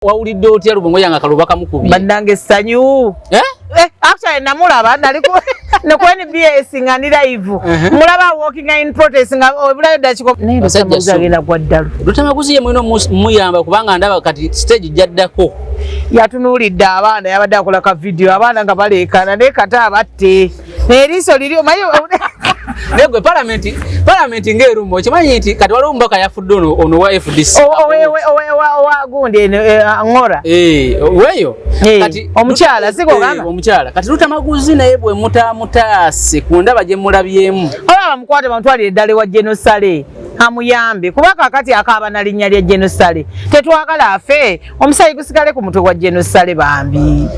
Wawulidde otya Lubongoya nga akalulu bakamukubye? Bannange, essanyu! Eh? Eh, actually namulaba nali ne ku NBS nga ndi live. Mulaba walking in protest nga obulayo dakiko naye. Basajja. Lutamaguzi agenda gwa ddalu. Lutamaguzi ye mwina muyamba, kubanga ndaba kati stage jaddako. Yatunuulidde abaana, yabadde akola ka video, abaana nga baleekaana, naye kata abatte eriiso liri omanyi. Naye gwe, palamenti ng'erumu, okimanyi nti kati waliwo omubaka yafudde, ono wa FDC. Owa gundi eno, ngora. Eh, weeyo. Eh, omukyala, si gw'ogamba? Eh, omukyala. Kati Lutamaguzi naye bwe mutamutaase ku ndaba gye mulabyemu. Oba bamukwate bamutwalire eddala ewa General Saleh amuyambe, kuba kakati akaaba na linnya lya General Saleh. Tetwagala afe, omusaayi gusigale ku mutwe gwa General Saleh bambi.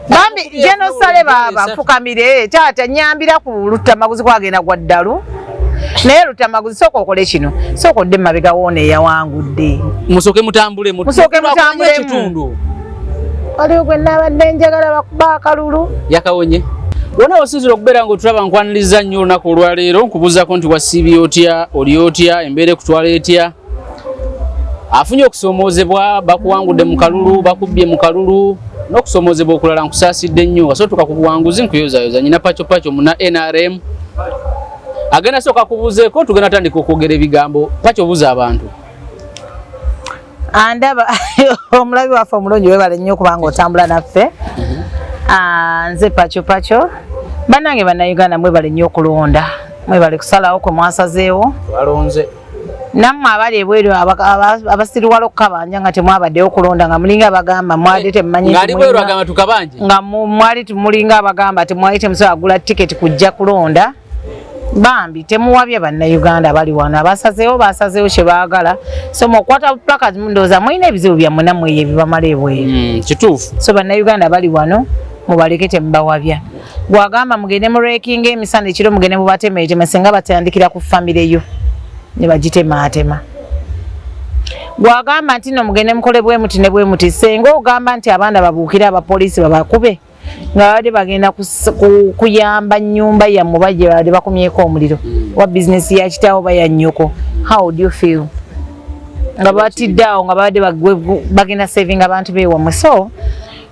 Bambi General Saleh, baaba nfukamire, taata nyambira ku Lutamaguzi kwagenda gwa ddalu. Naye Lutamaguzi, sooka okole kino, sooka odde mabega woona eyawangudde. Musooke mutambule. Musooke mutambulemu. Ekitundu. Waliwo gwe naabadde njagala bakuba akalulu. Yakawonye wona osinzira okubeera ng'otulaba. Nkwaniriza nnyo olunaku olwaleero, nkubuuzaako nti wasiibye otya, oli otya, embeera ekutwala etya? Afunye okusoomoozebwa, bakuwangudde mu kalulu, bakubbye mu kalulu n'okusoomoozebwa okulala, nkusaasidde nnyo. Wasootuka ku buwanguzi, nkuyozayoza nyina Pacho Pacho muna NRM agenda sooka kubuuzeeko, tugenda tandika okwogera ebigambo. Pacho, obuuza abantu. Andaba omulabi waffe omulungi, webale nnyo okubanga otambula naffe. Ah, nze Pacho Pacho. Bannange Bannayuganda, mwebale nnyo okulonda, mwebale kusalawo kwe mwasazeewo. Balonze. Nammwe abali ebweru, abasiriwala okukabanja nga temwabaddewo okulonda, nga mulinga abagamba mwali temumanyi nti ng'ali bweru mulina agamba tukabanje. Nga mwali mulinga abagamba temwali temusobola kugula tiketi kujja kulonda. Bambi temuwabye Bannayuganda abali wano. Abasazeewo basazeewo kye baagala. So mukwata placard, ndowooza mulina ebizibu byammwe nammwe eyo ebibamala ebweru. Kituufu. So Bannayuganda bali wano mubaleke, temubawabya. Gwagamba mugende mu rakinga emisana, ekiro mugende mubatemeetema, singa batandikira ku famire yo ne bagitemaatema. Gwagamba nti no mugende mukole bwe muti ne bwe muti, senga ogamba nti abaana babuukire abapoliisi babakube nga babadde bagenda kuyamba nnyumba yammwe bajje babadde bakumyeko omuliro wa bizinesi ya kitaawo oba ya nnyoko, how do you feel nga batidde awo nga babadde bagenda saving abantu bewammwe? So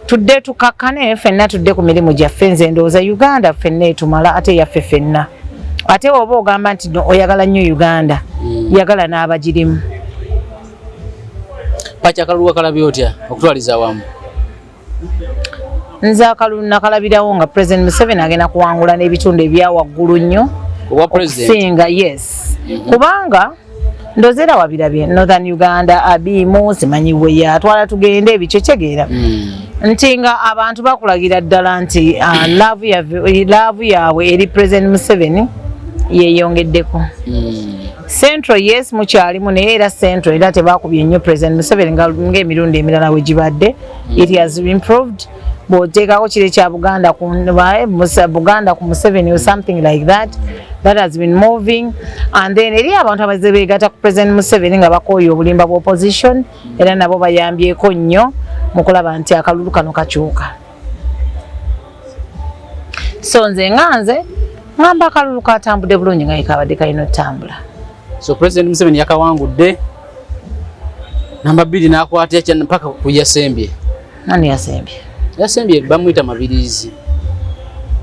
tudde tukakkane ffenna, tudde ku mirimu gyaffe. Nze ndowooza Uganda ffenna etumala, ate yaffe ffenna. Ate oba ogamba nti no oyagala nnyo Uganda, yagala n'abagirimu. Pacho, akalulu wakalabye otya okutwaliza awamu? Nze akalulu nakalabirawo nga President Museveni agenda kuwangula n'ebitundu ebya waggulu nnyo obwa president. Okusinga, yes, kubanga ndowooza era wabirabye Northern Uganda, abimu simanyi we yatwala tugende ebikyo kyegeera nti nga abantu bakulagira ddala nti love yaabwe eri President Museveni yeyongeddeko. Central, yes, mukyalimu, naye era Central era tebakubye nnyo President Museveni ng'emirundi emirala we gibadde. It has improved bw'oteekako kiri ekya Buganda ku Buganda ku Museveni or something like that, that has been moving. And then eri abantu abazze beegatta ku President Museveni nga bakooye obulimba bwa opposition, era nabo bayambyeko nnyo mu kulaba nti akalulu kano kakyuka. So nze nga nze ngamba akalulu katambudde bulungi nga yekabadde kalina otambula. So President Museveni yakawangudde namba 2 n'akwata ekya mpaka ku yasembye. Nani yasembye? Yasembye bamuyita Mabirizi.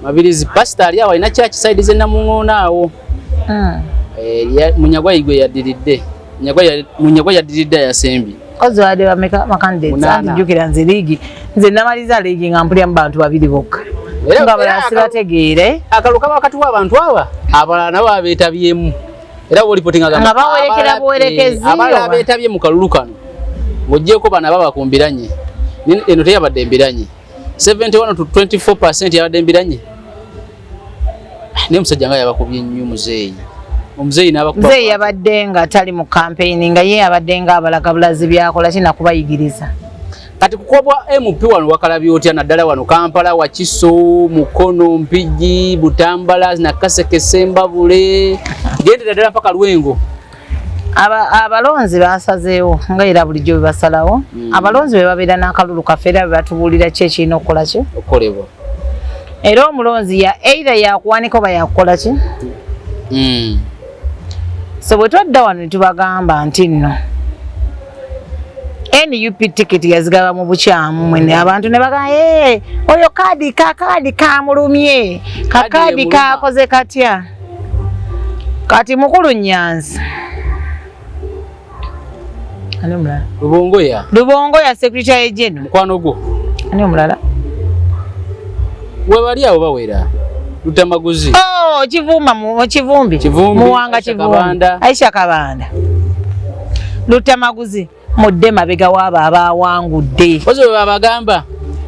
Mabirizi pastor ali awo, alina church side ze Namuŋoona awo. Eh, Munyagwa gwe yaddiridde. Munyagwa yaddiridde yasembye. Kozi badde bameka ba candidates? Munaana. Anti jjukira nze league, nze namaliza league nga mpuliramu bantu babiri bokka nga balala sibategeere. Akalulu kaba wakati w'abantu aba, abalala nabo abeetabyemu era wolipotinga. Nga bawerekera buwerekezi abalala oba? Abeetabye mu kalulu kano ng'oggyeko bano ababa ku mbiranye. Eno teyabadde embiranye, 71 to 24% yabadde embiranye. Ah, naye omusajja nga yabakubye nnyo muzeeyi, omuzeeyi n'abakuba. Muzeeyi yabadde nga tali mu campaign, nga ye abadde nga abalaga bulazi byakola kinakubayigiriza. Kati kukobwa MP wano wakalabye otya, naddala wano Kampala, Wakiso, Mukono, Mpigi, Butambala, Nakaseke, Sembabule, gendera ddala mpaka Lwengo? Abalonzi basazeewo nga era bulijjo bwe basalawo. Abalonzi bwe babeera n'akalulu kaffe, era bwe batubuulira ki ekirina okukola ki okukolebwa. Era omulonzi ya either yakuwanika oba yakukola ki. So bwe twadda wano ne tubagamba nti nno NUP ticket yazigaba mu bukyamu mwene abantu ne bagamba hey, oyo kadi kakadi kamulumye kakadi kakoze katya. Kati mukulu Nyanzi ani omulala Lubongoya, Lubongoya secretary general mukwano gwo ani omulala webali abo bawera Lutamaguzi. Oh, Kivumba mu Kivumbi, Kivumbi, Muwanga Aisha Kivumbi, Kabanda. Aisha Kabanda, Lutamaguzi mudde mabega waabo abawangudde. Ozo bwe babagamba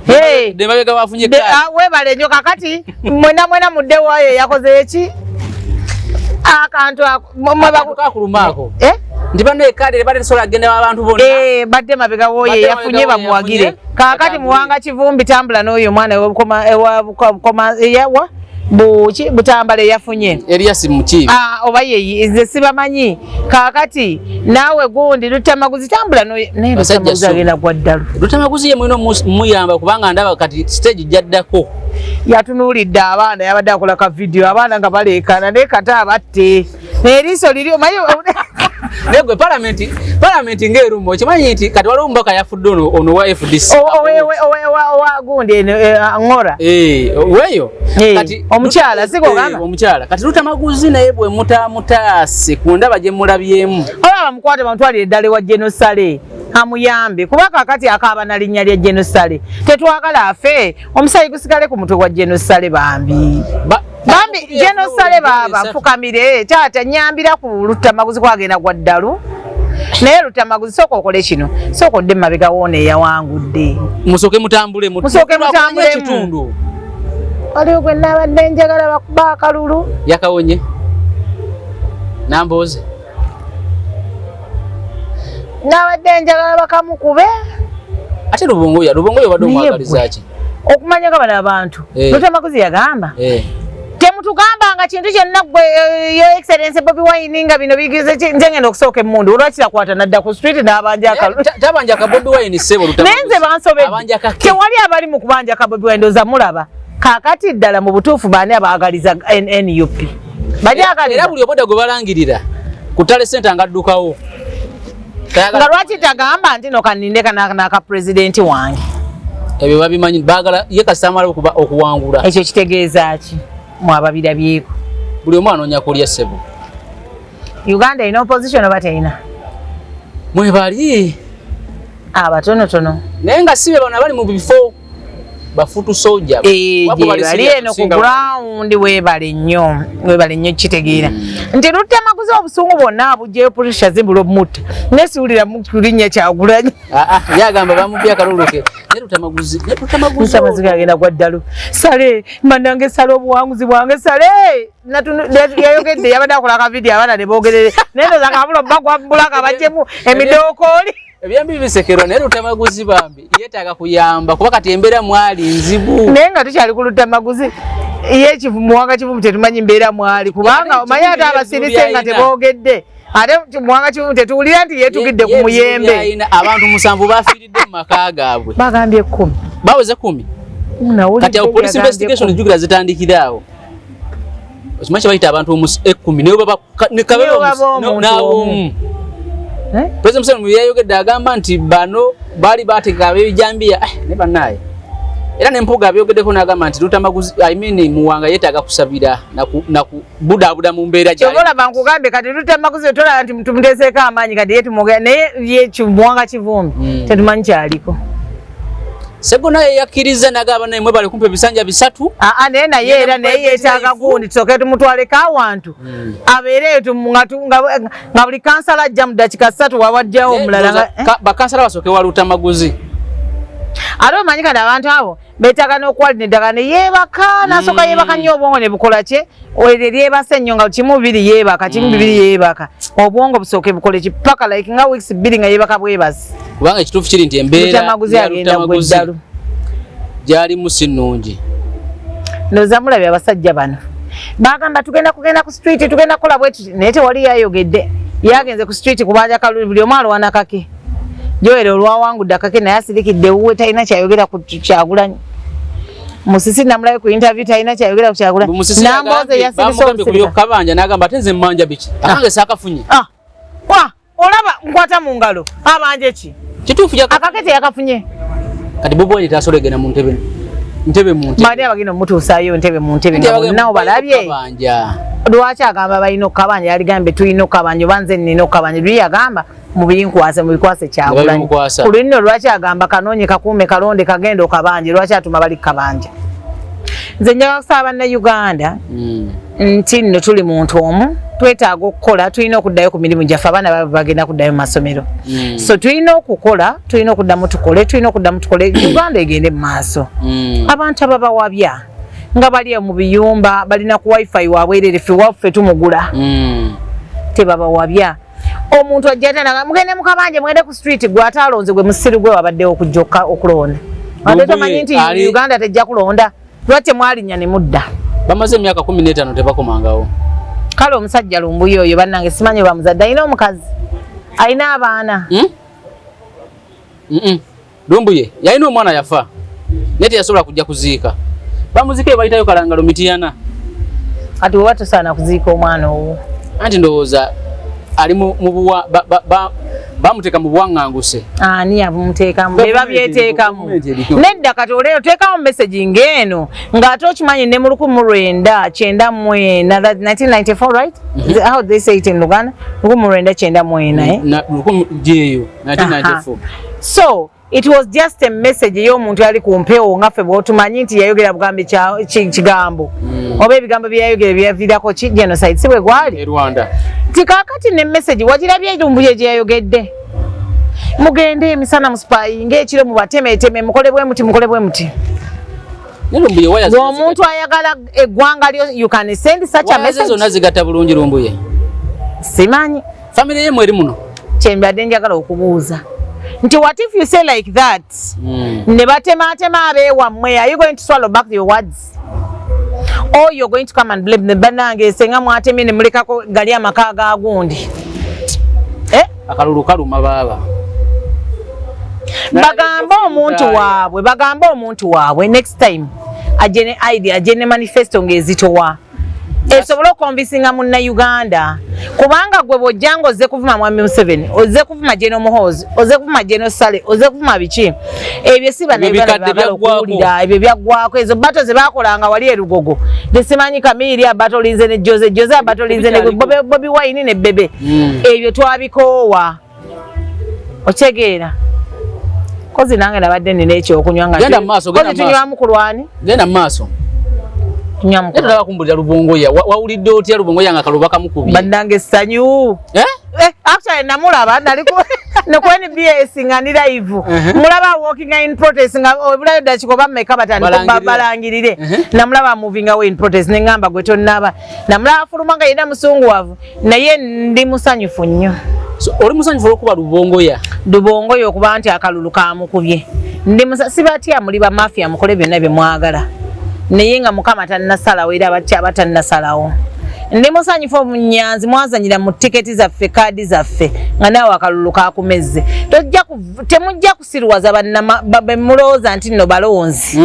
Hey. de mabega bafunye De- kaadi. ah, webale nnyo kakati mwena mwena mudde waayo yakoze eki akantu ako mwe Akantu kakulumaako Eh? nti banno ekaadi ebadde tesobola kugenda abantu bonna. Eh, badde mabega wooyo Badde yafunye mabega w'oyo bamuwagire. yafunye, Kaakati batambule. Muwanga Kivumbi tambula n'oyo omwana ew'Obukoma- ewa Bukoma- eyawa Buki Butambala eyafunye. Elias Mukiibi. Ah, oba ye nze sibamanyi. Kaakati naawe gundi Lutamaguzi tambula n'oyo naye Basajja Lutamaguzi so. agenda gwa ddalu. Lutamaguzi ye mulina muyamba kubanga ndaba kati stage gyaddako. Yatunuulidde abaana yabadde akola ka vidiyo abaana nga baleekaana naye kata abatte eriiso liri omanyi. Naye gwe palamenti ng'eruma okimanyi nti kati waliwo omubaka yafudde ono ono wa FDC. Owa gundi eno ngora Eh, weeyo Eh, kati omukyala, si gw'ogamba? Eh, omukyala kati Lutamaguzi naye bwe mutamutaase ku ndaba gye mulabyemu. Olaba bamukwate bamutwalire eddala ewa Genosale amuyambe kuba kakati akaaba na linnya lya Genosale tetwagala afe omusaayi gusigale ku mutwe gwa Genosale bambi. Bambi Genosale baaba nfukamire taata nyambira ku Lutamaguzi kwagenda gwa ddalu naye Lutamaguzi sooka okole kino sooka odde mabega woona eyawangudde. Musooke mutambule Musooke mutambulemu. ekitundu. Waliwo gwe naabadde njagala bakuba akalulu. Yakawonye Nambooze Naabadde njagala bakamukube. Ate Lubongoya Lubongoya obadde Naye omwagaliza gwe. ki? Okumanya nga bano abantu Eh. Lutamaguzi yagamba Eh. temutugambanga kintu kyonna gwe Your Excellency Bobi Wine nga bino bigize ki nze ngenda okusooka emmundu olwakirakwata nadda ku street n'abanja akalulu. Tabanja ka Bobi Wine ssebo Lutamaguzi. Naye nze bansobedde Abanja kake. tewali abali mu kubanja ka Bobi Wine ndowooza mulaba kaakati ddala mu butuufu baani abaagaliza NUP Era bagyagaliza buli obodda gwe balangirira ku tale center ng'addukawo. Nga lwaki tagamba nti no kaninde n'aka pulezidenti wange. Ebyo babimanyi baagala ye kasita amala okuwangula. Ekyo kitegeeza ki mwababirabyeko? Buli omu anoonya kulya ssebo. Uganda erina opposition oba terina? Mwebali Abatonotono. Naye nga si be bano abali mu bifo bafutu soja. Eh, bali eno ku ground weebale nnyo weebale nnyo kitegeera nti Lutamaguzi obusungu bwonna abuggyeyo pressure zimbula obumutta naye siwulira kulinnya Kyagulanyi. Yagamba bamubye akalulu ke naye Lutamaguzi naye Lutamaguzi Lutamaguzi agenda gwa ddalu. Sale mbanange sale obuwanguzi bwange sale yayogedde yabadde akola ka vidiyo abaana ne boogerere naye ndowooza kabula obba gwabulaka baggyemu emidookooli. Ebyembi bisekerwa naye Lutamaguzi bambi yeetaaga kuyamba kuba kati embeera mwali nzibu. Naye nga tukyali ku Lutamaguzi ye Muwanga Kivumbi tetumanyi mbeera mwali kubanga omanyi ate abasirise nga teboogedde ate Muwanga Kivumbi tetuwulira nti yeetugidde ku muyembe. Abantu 7 bafiiridde mu maka gaabwe. Bagambye 10. Baweze 10. Kati awo police investigation jjukira zitandikira awo. Okimanyi kye bayita abantu 10 naye baba ne kabera n'omu. President Museveni yayogedde agamba nti bano baali bateeka ab'ebijambiya ne bannaye. Era ne Mpuuga abyogeddeko n'agamba nti Lutamaguzi I mean Muwanga yeetaaga kusabira na kubudaabuda mu mbeera gy'ali. Ky'oba olaba nkugambye kati Lutamaguzi tolaba nti tumuteeseeko amaanyi kati ye tumwogera naye ye Muwanga Kivumbi tetumanyi kyaliko. Ssegona ye yakkiriza n'agamba naye mwebale kumpa ebisanja 3. Aa naye naye era naye yeetaaga gundi tusooke tumutwaleko awantu abeereyo nga buli kansala ajja mu ddakiika 3 wawajjawo omulala. Bakansala basooke wa Lutamaguzi. Ate omanyi kati abantu abo beetaaga n'okuwalina eddagala ne yeebaka n'asooka yeebaka nnyo obwongo ne bukola ki eryo lyebase nnyo nga kimu bibiri yeebaka kimu bibiri yeebaka obwongo busooke bukole ki paka like nga weeks 2 nga yeebaka bwebazi. Kubanga ekituufu kiri nti embeera Lutamaguzi agenda gwa ddalu gyalimu si nnungi. Ndowooza mulabye abasajja bano bagamba tugenda kugenda ku street tugenda kukola bwe tuti naye tewali yayogedde yagenze ku street kubanja kalulu buli omu alwana kake. Joel olwawangudde akake naye asirikidde wuwe talina kyayogera ku Kyagulanyi. Musisi namulabe ku interview talina kyayogera ku Kyagulanyi. Nambooze yasirise omusirika. Kabanja n'agamba ate nze mmanja biki? Akange saakafunye. Wa olaba nkwata mu ngalo abanje ki? Kituufu. Akakete yakafunye. Kati Bobi Wine tasobola genda mu ntebe, ntebe mu ntebe. Bani abagenda omutuusaayo ntebe mu ntebe nga bonna obalabye? Kabanja. Lwaki agamba balina okukabanja? Yaligambye tulina okukabanja oba nze nina okukabanja. Luli yagamba mubinkwase, mubikwase Kyagulanyi. Babimukwasa. Ku lulino lwaki agamba kanoonye, kakuume, kalonde, kagenda okabanje? Lwaki atuma bali kukabanja? Nze njagala kusaba Bannayuganda nti nno tuli muntu omu, twetaaga okukola, tulina okuddayo ku mirimu gyaffe. Abaana babe bagenda kuddayo mu masomero. So tulina okukola, tulina okuddamu tukole, tulina okuddamu tukole, Uganda egende mu maaso. Abantu ababawabya nga bali mu biyumba, balina ku wifi wabwerere, ffe waffe tumugula. Tebabawabya. Omuntu ajja tanaga mugende mukabanje, mugende ku street. Gwe ate alonze, gwe musiru gwe wabaddewo okujja okulonda, ate Lumbuye, tomanyi nti Uganda tejja kulonda. Lwaki temwalinnya ne mudda? Bamaze emyaka 15 tebakomangawo. Kale omusajja Lumbuye oyo, bannange, simanyi oba muzadde, alina omukazi, alina abaana? Hmm? Mm-mm. Lumbuye yalina omwana, yafa naye teyasobola kujja kuziika. Bamuzika ebayitayo Kalangalo, Mitiyana. Kati weba tosaana kuziika omwana owo. Anti ndowooza ali mu buwa bamuteeka mu buwaŋŋanguse. Ani abumuteekamu? Gavumenti. Bebabyeteekamu. Gavumenti eriko. Nedda, kati olero teekamu message ng'eno ng'ate okimanyi ne mu 1994, that 1994, right? How do they say it in Luganda? 1994, eh? Gyeyo 1994. So it was just a message ey'omuntu yali ku mpewo nga ffe bw'otumanyi nti yayogera bugambi kigambo oba ebigambo byeyayogera byaviirako ki genocide, si bwe gwali? E Rwanda. Nti kaakati ne message wagirabye Lumbuye gye yayogedde, mugende emisana musipayinga, ekiro mubatemeteme, mukole bwe muti, mukole bwe muti. Naye Lumbuye waya Ng'omuntu ayagala eggwanga lyo, you can send such a waya ze message? Zonna zigatta bulungi Lumbuye. Simanyi. Famire ye mweri muno. Kyembadde njagala okubuuza nti what if you say like that ne batematema abeewammwe? Are you going to swallow back your words or you're going to come and blame them? Bannange, senga mwatemye ne mulekako gali amaka ga gundi, eh? Akalulu kaluma baaba. Bagambe omuntu waabwe, bagambe omuntu waabwe next time ajje ne idea, ajje ne manifesto ng'ezitowa esobole okuconvincinga Munnayuganda, kubanga gwe bw'ojja nga ozze kuvuma Mwami Museveni, ozze kuvuma General Muhoozi, ozze kuvuma General Saleh, ozze kuvuma biki ebyo, si Bannayuganda bikadde baagala byaggwako. okuwulira. Ebyo byaggwako. Ezo bato ze baakolanga wali e Lugogo, tesimanyi Kamiri abatolinze ne Jose, Jose abatolinze ne Bikyaliko. Bobi Wine ne Bebe. Ebyo twabikoowa, otegeera? Kozi nange nabadde nina ekyokunywa nga Genda mu maaso, genda kozi mu maaso. tunywamu ku lwani? Genda mu maaso. Tunywamu ku Naye tolaba kumbulira Lubongoya. Wawulidde otya Lubongoya nga kaluba kamukubye? Bannange, essanyu! Eh? Eh, actually namulaba nali ne ku NBS nga ndi live. Mulaba walking in protest nga obulayo dakika oba mmeka batandika Balangirire. balangirire. Namulaba moving away in protest ne ngamba gwe tonnaba. Namulaba afuluma nga yenna musunguwavu, naye ndi musanyufu nnyo. So, oli musanyufu olw'okuba Lubongoya? Lubongoya okuba nti akalulu kamukubye. Ndi sibatya, muli ba mafia, mukole byonna bye mwagala, naye nga Mukama tannasalawo, era abatya abatannasalawo. Ndi musanyufu. Omunyanzi mwazanyira mu tiketi zaffe, kaadi zaffe, nga naawe akalulu kakumezze. Temujja kusiruwaza bemulowooza nti nno balonzi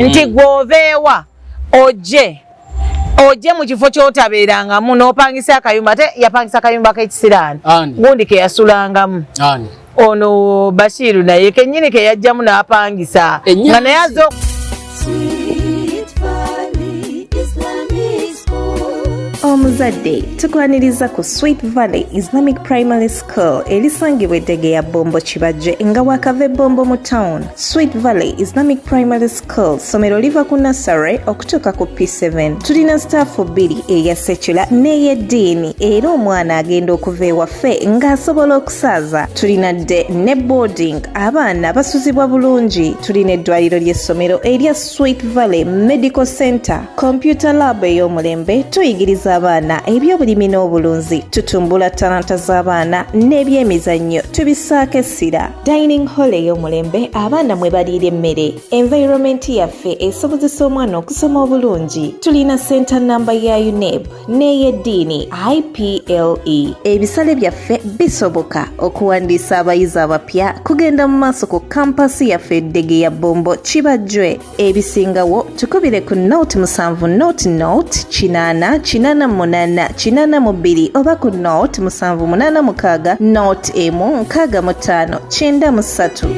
nti gwoveewa ojje ojje mu kifo ky'otabeerangamu n'opangisa akayumba. Ate yapangisa akayumba k'ekisiraani. Ani? Gundi ke yasulangamu. Ani? Ono Bashiru naye kennyini ke yajjamu n'apangisa. Enyanzi. Nga naye azze Sweet Valley Islamic School. Omuzadde, tukwaniriza ku Sweet Valley Islamic Primary School erisangibwa eddege ya Bombo, Kibajje, nga wakava Ebombo mu town. Sweet Valley Islamic Primary School ssomero liva ku nursery okutuuka ku P7. Tulina staff bbiri, eya secular n'ey'eddiini, era omwana agenda okuva ewaffe ng'asobola okusaaza. Tulina day ne boarding, abaana basuzibwa bulungi. Tulina eddwaliro ly'essomero erya Sweet Valley Medical Center, computer lab ey'omulembe. Tuyigiriza abaana ebyobulimi n'obulunzi, tutumbula talanta z'abaana, n'ebyemizannyo tubissaako essira. Dining hall ey'omulembe abaana mwe baliira emmere. Environment yaffe esobozesa omwana okusoma obulungi. Tulina center namba ya UNEB n'ey'eddiini IPLE. Ebisale byaffe bisoboka. Okuwandiisa abayizi abapya kugenda mu maaso ku campus yaffe eddege ya Bombo, Kibajjwe. Ebisingawo tukubire ku 07 00 80 88. 8 82 oba ku 0 786 0 1 65 93.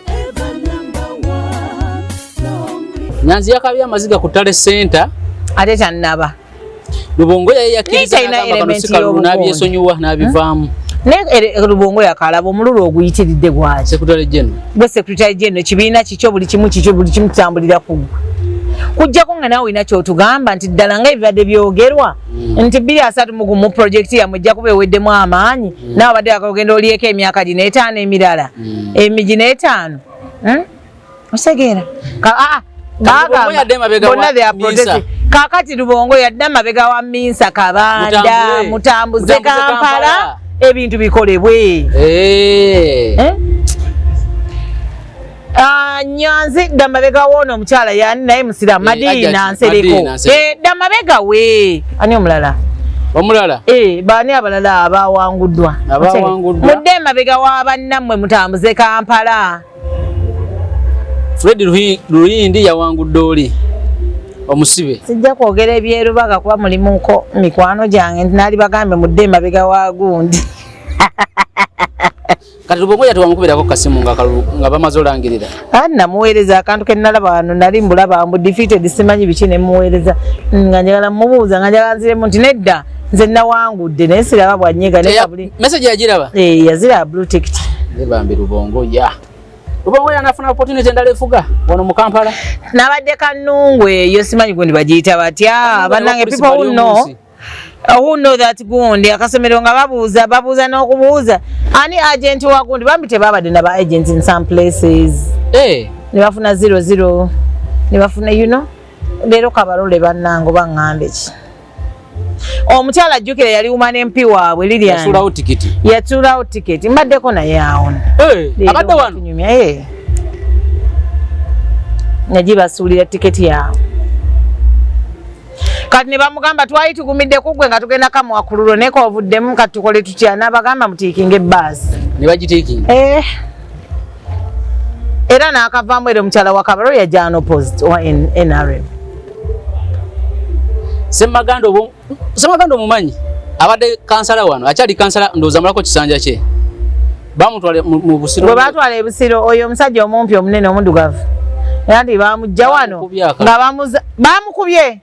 Ever number one. Long Nyanzi yakabye amaziga ku Tale Center. Ate tannaba. Lubongo yaye yakkiriza Naye talina n'agamba kano element si kalulu y'obukonde. n'abyesonyiwa n'abivaamu. Naye Lubongo yakalaba omululu oguyitiridde gwaki? Secretary General. Gwe Secretary General, ekibiina kikyo, buli kimu kikyo, buli kimu kitambulira ku ggwe. Kujjako nga naawe olina ky'otugamba nti ddala nga ebibadde byogerwa nti 2031 project yammwe ejja kuba eweddemu amaanyi, naawe abadde akagenda olyeko emyaka gino etaano emirala, gino etaano. Osegeera? Lubongo yadde emabega wa Bonna they are Minsa. protesting. Kaakati Lubongo yadde amabega wa Minsa Kabanda, Mutambuze. mutambuze Mutambuze Kampala, Kampala. ebintu bikolebwe. Eh. Eh? Ah, Nyanzi dda mabega woono omukyala yani naye musiraamu, Madiina Hajjati, Nsereko. Madiina Nsereko. Dda mabega we ani omulala? Omulala. Baani abalala abawanguddwa? Abawanguddwa. Mudde emabega wa bannammwe mutambuze Kampala. Fred Luyindi yawangudde oli omusibe. Sijja kwogera ebyerubaga kuba mulimuko mikwano gyange nti naali bagambe mudde emabega wa gundi. Kati Lubongo yatewamukubirako kasimu nga kalulu nga bamaze olangirira. Aa, namuweereza akantu ke nalaba wano, nali mbulaba mbu defeated simanyi biki, ne muweereza nga njagala mubuuza, nga njagala nziremu nti nedda nze nawangudde, naye siraba bwanyega naye kabuli. Message yagiraba? Yaziraba blue ticket. Ne bambi Lubongo ya. Lubongo yanafuna opportunity endala efuga wano mu Kampala. Nabadde Kannungu eyo simanyi gundi bagiyita batya, bannange, people who know that gundi akasomero nga babuuza babuuza n'okubuuza ani agent wa gundi, bambi tebabadde naba agents in some places. Ne bafuna 00 ne bafuna leero kabalole bannange oba ŋŋambe ki. Omukyala ajjukira yali woman MP waabwe Lilian. Yasuulawo tikiti. Yatuulawo tiketi, mbaddeko naye awo. Leero Abadde wano. tunyumya, Nagibasuulira tiketi yaabwe. Kati ne bamugamba twali tugumidde ku ggwe nga tugenda kamuwa kululo, naye kovuddemu kati tukole tutya? N'abagamba mutiikinga ebbaasi. Ne bagitiikinga. Era n'akavaamu, era omukyala wa Kabalo yajja unopposed wa NRM. Ssemaganda obo Ssemaganda omumanyi abadde kansala wano, akyali kansala ndowooza mulako kisanja kye. Bamutwala mu Busiro. Bwe batwala e Busiro, oyo omusajja omumpi omunene omuddugavu era nti bamujja wano Bamukubye akalulu. nga bamukubye.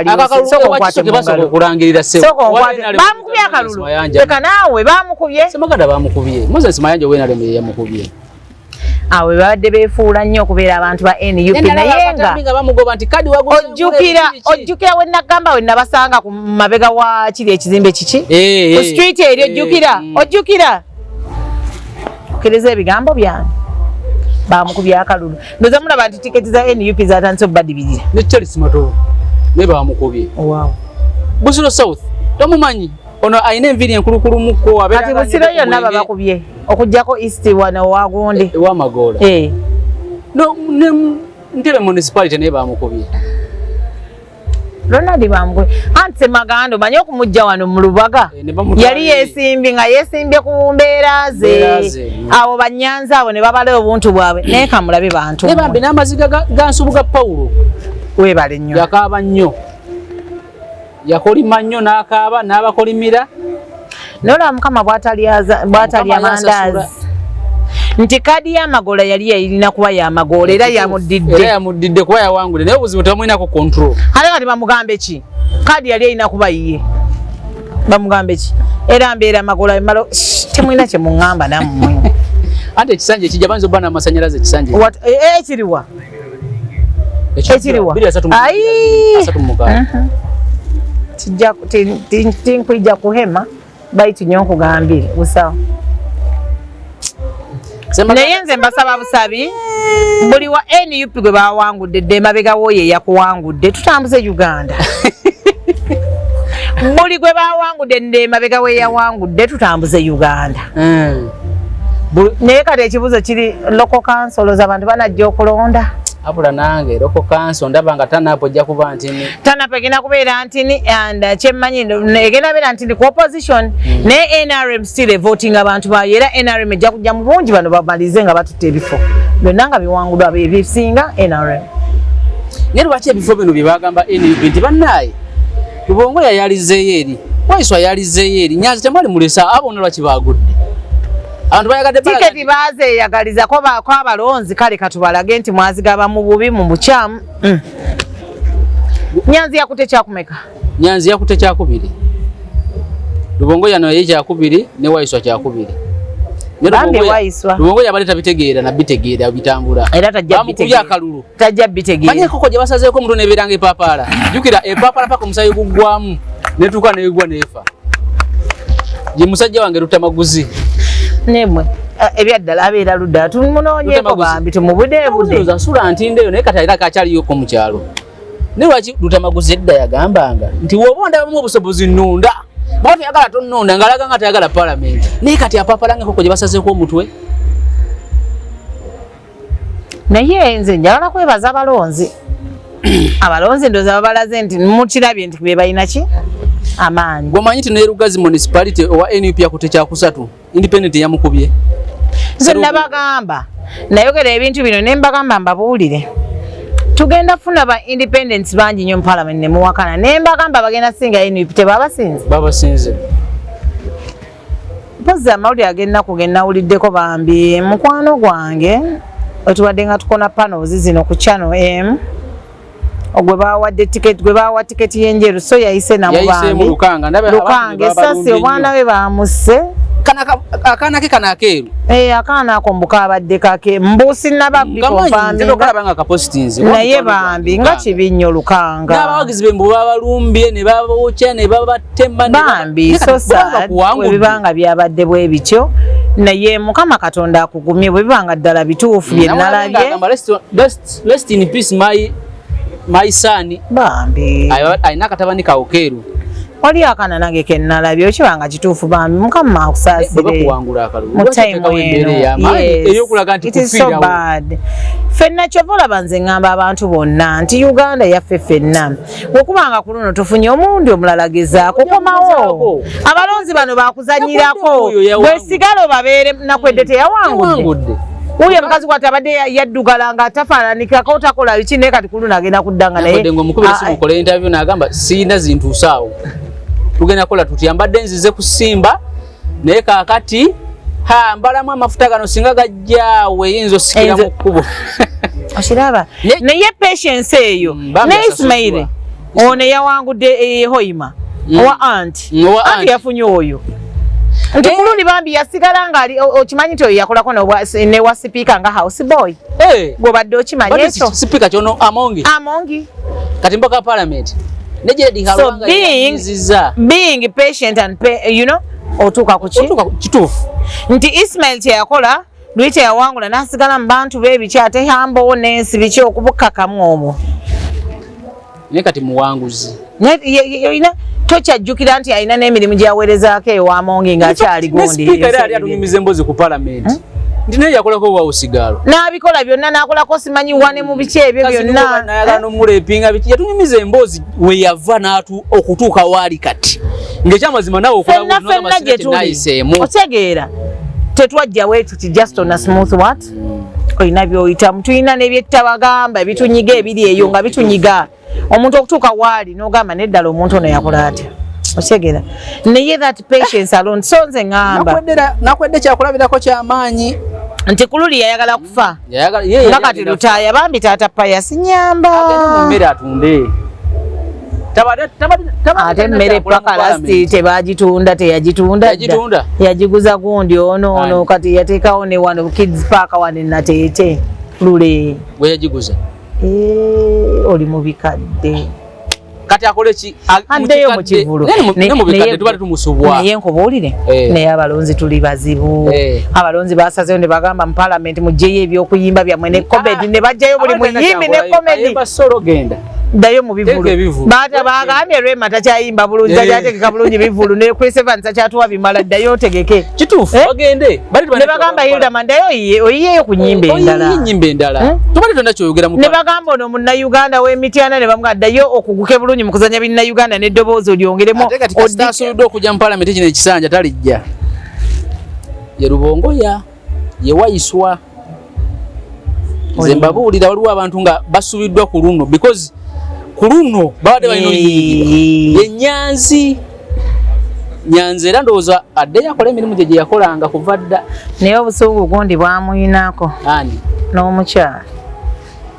Akakalulu Sooka ewa onkwate Kisoke mu basooka ngalo. okulangirira ssebo. Sooka Owa onkwate. NRM Bamukubye Moses akalulu. Mayanja. Leka naawe, bamukubye. Ssemaganda bamukubye. Moses Mayanja owa NRM ye yamukubye. Awo babadde beefuula nnyo okubeera abantu ba NUP, naye nga nga bamugoba nti kadi waguze. Ojjukira we nagamba we nabasanga ku mabega wa kiri ekizimbe kiki ku street eri, ojjukira? Ojjukira? Okkiriza ebigambo byange, bamukubye akalulu. Ndoza mulaba nti tiketi za NUP zatandise obbadibirira. Ne Charles Matovu naye bamukubye. Wow. Busiro South tomumanyi, ono alina enviiri enkulukulumuko abeera Kati nga Busiro anyedde ku yonna mwenge. babakubye okuggyako East wano wagundi. Ewamagoola. No, ne Ntebe municipality naye bamukubye. Ronald bamukubye, anti Semaganda omanyi okumujja wano mu Lubaga Ne bamutwala yali eri. yesimbye nga yesimbye ku mbeera Mbeera ze. ze. Abo banyanza abo ne babala obuntu bwabwe, naye kamulabe bantu Ne bambi n'amaziga ga Nsubuga Paulo. Weebale nnyo. Yakaaba nnyo, yakolima nnyo n'akaaba n'abakolimira. Nolaba Mukama bw'atalya Mukama mandaazi nti kadi y'amagoola yali yayirina kuba yamagoola era yamuddidde. Era yamuddidde kuba yawangudde, naye obuzibu tebamulinako control. Ate kati bamugambe ki? Kadi yali erina kuba yiye, bamugambe ki? Era mbeera Magoola malo temulina kye muŋŋamba nammwe. Anti ekisanja ekijja bayinza okuba n'amasanyalaze ekisanja. Ekiriwa? Ekiriwa? Bbiri asatu Ayi! asatu mu mukaaga. Tinkwija kuhema baitu nyo nkugambire busawo. Naye nze mbasaba busabi, buli wa NUP gwe bawangudde dde emabega w'oyo eyakuwangudde, tutambuze Uganda. Buli gwe bawangudde dde emabega w'eyawangudde, tutambuze Uganda. Naye kati ekibuzo kiri, local councils abantu banajja okulonda? Abula nange local council ndaba nga tanapo ojja kuba ntini. Tanapo egenda kubeera ntini, and kyemmanyi egenda beera ntini ku opposition, naye NRM still evoting abantu baayo, era NRM ejja kujja mu bungi, bano bamalize nga batutte ebifo byonna nga biwangulwa ebisinga NRM. Naye lwaki ebifo bino bye bagamba NUP nti bannaaye Lubongoya yalizeeyo eri, Waiswa yalizeeyo eri, Nyanzi temwali mulesa, abo bonna lwaki baagudde? Abantu bayagadde Tiketi bazeeyagalizako baako abalonzi, kale katubalage nti mwazigaba mu bubi, mu bukyamu. Nyanzi yakute kyakumeka? Nyanzi yakute kyakubiri, Lubongoya naye kyakubiri, ne Waiswa kyakubiri. Ne Bambi Waiswa. Lubongoya abadde tabitegeera nabitegeera bitambula. Era tajja Bamukubye bitegeera. akalulu. Tajja bitegeera. Manyi enkoko gye basazeeko omutwe nebeera nga epapaala. Jjukira epapaala paka omusaayi guggwamu netuuka negwa neefa. Ye musajja wange Lutamaguzi. Nemwe ebyaddala abeera ludda tumunoonyeeko Lutamaguzi. bambi tumubudeebude. Ndowooza nsula ntinde eyo naye kati alina kakyaliyoko mu kyalo. Naye lwaki Lutamaguzi edda yagambanga nti woba ondabamu obusobozi nnonda, bw'oba toyagala tonnonda, ng'alaga nga tayagala paalamenti. Naye kati apaapala nga enkoko gye basazeeko omutwe. Naye nze njagala kwebaza abalonzi. Abalonzi ndowooza babalaze nti mukirabye nti be balina ki amaanyi. Gwomanyi nti ne Lugazi municipality owa NUP yakutte kyakusatu, independent yamukubye. Nze nabagamba, nayogera ebintu bino ne mbagamba mbabuulire. Tugenda kufuna ba independents bangi nnyo mu parliament ne muwakana. Ne mbagamba bagenda singa NUP, tebabasinze. Babasinze. Mpozzi amawulire ag'ennaku ge nawuliddeko bambi mukwano gwange wetubadde nga tukona panels zino ku Channel M, gwe bawadde ticket, gwe bawa tiketi y'enjeru, so yayise namu Yayiseemu bambi. Lukanga, ndaba abantu Lukanga, be babalumbye essasi omwana nnyo. we bamusse. Akaana ke kano akeeru. Akaana ako mbu kabadde kake, mbu sinnaba Nze bikonfaminga. okalaba nga kapositinze. Naye bambi nga kibi nnyo Lukanga. N'abawagizi be mbu babalumbye ne babookya ne babatema ne Bambi, Naye so kati bw'aba sad bakuwangudde. bwe bibanga byabadde bwe bityo, naye Mukama Katonda akugumye bwe bibanga ddala bituufu bye nalabye. Agamba, rest in peace my son. Bambi. Alina akatabani kawo keeru. Wali akaana nange ke nalabye, okibanga kituufu bambi, Mukama akusaasire. Bwe bakuwangula akalulu, Mu lwaki time oteekawo embeera eno. ey'amaanyi Yes. ey'okulaga nti It is so kufiirawo? bad. Ffenna kyova olaba nze ŋŋamba abantu bonna nti Uganda yaffe ffenna. Okubanga ku luno tufunye omulundi omulala gezaako komawo. Abalonzi bano bakuzannyirako. Nakwedde oyo yawangudde. Bwesigala obabeere Nakwedde teyawangudde. Yawangudde. Wuuyo omukazi kwati abadde yaddugala nga tafaananikako takola biki, naye kati ku luno agenda kudda nga naye. Nakwedde ng'omukubira essimu okole interview n'agamba sirina zintuusaawo. Tugenda kukola tutya, mbadde nzize kusimba naye kaakati ha mbalamu amafuta gano singa gajjaawe eyinza osikira mu kkubo. Okiraba? Naye patience eyo. Bambi Ne Ismail asasuddwa. ono yawangudde Hoima owa aunt. Owa Aunt aunt. yafunye oyo. Nti kululi bambi yasigala nga ali, okimanyi nti oyo yakolako ne wa sipiika nga house boy. Gw'obadde okimanyi Badde ekyo? sipiika kyono Amongi. Amongi. Kati mbaka parliament. Ne Gerald So Kalwanga yayinzizza. being patient and you know, otuuka ku ki? Otuuka ku kituufu. Nti Ismail kye yakola, luli kye yawangula n'asigala mu bantu be biki ate humble n'ensi biki okubukakamu omwo. Naye kati muwanguzi. Naye olina tokyajjukira nti alina n'emirimu gy'aweerezaako ewa Amongi ng'akyali Ne gundi. sipiika era yali atunyumiza emboozi ku parliament. Nti naye yakolako obwa usigalo. N'abikola byonna n'akolako simanyi wane mu biki ebyo Kazi byonna. niwo banayagala n'omulepinga biki. Yatunyumiza emboozi we yava okutuuka waali kati. Ng'ekyamazima naawe okola Ffenna bulungi, ffenna n'ogamba gye sina kye tuli. nayiseemu. Otegeera. Tetwajjawo ekyo ki just on a smooth what? Olina by'oyitamu. Tulina n'ebyettabagamba ebitunyiga ebiri eyo nga bitunyiga. Omuntu okutuuka waali n'ogamba neddala omuntu ono yakola atya? Otegeera. Naye that patience alone. So nze ŋŋamba. Nakwedde kyakulabirako ky'amaanyi. Nti kululi yayagala kufa. Yayagala, ye, ye, Nga kati yagenda Lutaaya bambi taata Pius nyamba. Agende mu mmere atunde. Tabadde Ate emmere kyakula mu paka lasti parliament. tebagitunda, teyagitunda dda. Yagitunda? Yagiguza gundi ono, ono, Ani? kati yateekawo ne wano Kids Park wano e Nateete. Lule. Bwe yagiguza. Oli mu bikadde. Kati akole ki? Addeyo mu kivulu. Ne mu bikadde tubadde tumusubwa. Naye nkubuulire, naye abalonzi tuli bazibu. Abalonzi basazeewo ne bagamba mu parliament muggyeyo ebyokuyimba byammwe ne comedy, ne baggyayo buli Abali muyimbi ne kyakolayo. comedy. Ayimba solo genda. Ddayo mu bivulu. Teeka ebivulu. Baata bagambye Rema takyayimba bulungi, takyategeka bulungi bivulu, ne Chris Evans takyatuwa bimala, ddayo otegeke. Kituufu, bagende. Bali Ne bagamba Hilda Man, ddayo oyiyeeyo ku nnyimba endala. Oyiye ennyimba endala. Tubadde tolina ky'oyogera mu Ne bagamba ono munnayuganda w'emityana, ne bamugamba ddayo okuguke bulungi mu kuzannya binnayuganda n'eddoboozi olyongeremu. Ate kati kasita asuubiddwa okujja mu parliament kino ekisanja talijja. Ye Lubongoya, ye Waiswa. Nze mbabuulira waliwo abantu nga basubiddwa ku luno because Ku luno babadde balina oyingira ye Nyanzi. Nyanzi era ndowooza addeyo akola emirimu gye gye yakolanga kuva dda. Naye obusungu gundi bwamuyinako. Ani? N'omukyala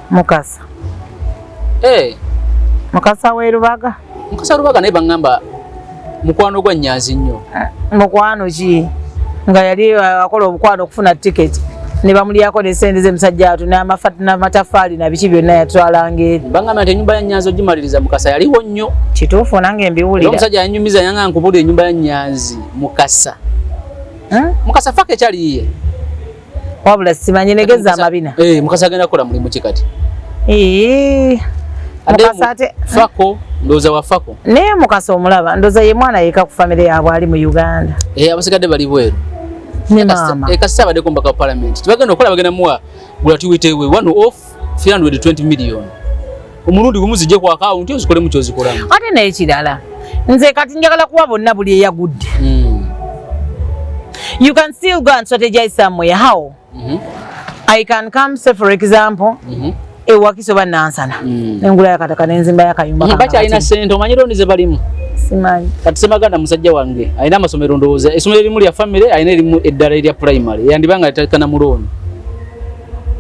Mukasa. Mukasa w'e Lubaga. Mukasa Lubaga naye baŋŋamba mukwano gwa Nyanzi nnyo. Mukwano ki? Nga yali akola obukwano okufuna tiketi ne bamulyako ne sente ze musajja atu n'amatafaali na biki byonna yatwalanga eri. Baŋŋamba nti ennyumba ya Nyanzi ogimaliriza Mukasa yaliwo nnyo. Kituufu, nange mbiwulira. Omusajja yanyumiza yanga nkubulira ennyumba ya Nyanzi Mukasa. Mukasa faka ekyali yiye. Wabula simanyi negeza amabina. Mukasa agenda kukola mulimu ki kati? Mukasa ate Fako, ndowooza wa Fako. Naye Mukasa omulaba, ndowooza ye mwana yekka ku famire yaabwe ali mu Uganda. Abasigadde bali bweru. Ne maama. Kasita abaddeko omubaka wa parliament. Tebagenda okukola, bagenda muwa gratuity we one off 320 million. Omulundi gumu zijje ku account ozikolemu ky'ozikolamu. Ate n'ekirala, nze kati njagala kuwa bonna buli eyagudde. You can still go and strategize somewhere. How? I can come, say for example, ewakiso ba Nansana. Nengula yakataka nenzimba yakayumba. Bakyalina ssente, omanyi looni ze balimu? Simanyi. Kati Semaganda musajja wange alina amasomero, ndowooza essomero erimu lya family, alina erimu eddala erya primary, yandibanga yatakana mu looni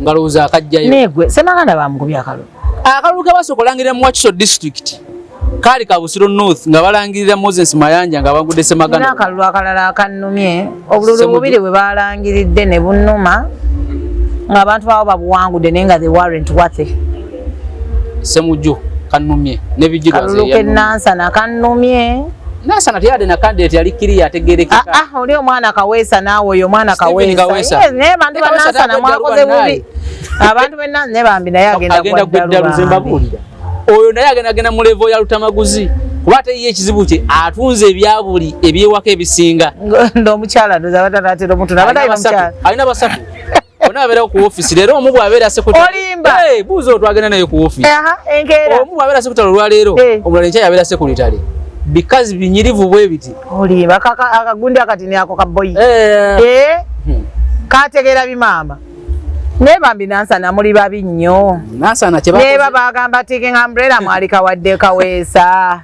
nga lowooza akajjayo. Negwe Semaganda bamukubye akalulu. Akalulu ke basooka olangirira mu Wakiso district kaali ka Busiro North nga balangirira Moses Mayanja nga bangudde Semaganda. N'akalulu akalala akannumye, obululu bubiri bwe balangiridde ne bunnuma ng'abantu baabo babuwangudde naye nga they weren't worthy. Semujju kannumye ne Bijirwa. Kalulu ke Nansana kannumye. Nansana teyadde na candidate yali kiriya ategerekeka. Oli omwana Kaweesa naawe oyo omwana Kaweesa. Yes, naye abantu ba Nansana mwakoze bubi. Abantu be Nansana bambi naye agenda gwa Zimbabwe. Oyo naye agenda mu level ya Lutamaguzi. Kuba ate ye ekizibu kye atunze ebyabuli ebyewaka ebisinga. Ndo omukyala ndoza batanaatera omuntu nabadde omukyala. Alina basatu. Bonna babeera ku office leero omu bw'abeera secretary. Olimba. Buuza otwagenda naye ku office. Enkeera. Omu bw'abeera secretary olwaleero, omulala enkya yabeera secretary. Bikazi binyirivu bwe biti. Olimba akagundi akati ne ako kaboyi. Kategeera bimaama. Naye bambi Nansana muli babi nnyo. Nansana kye bakoze. Naye bagamba taking umbrella mwali kawadde Kaweesa.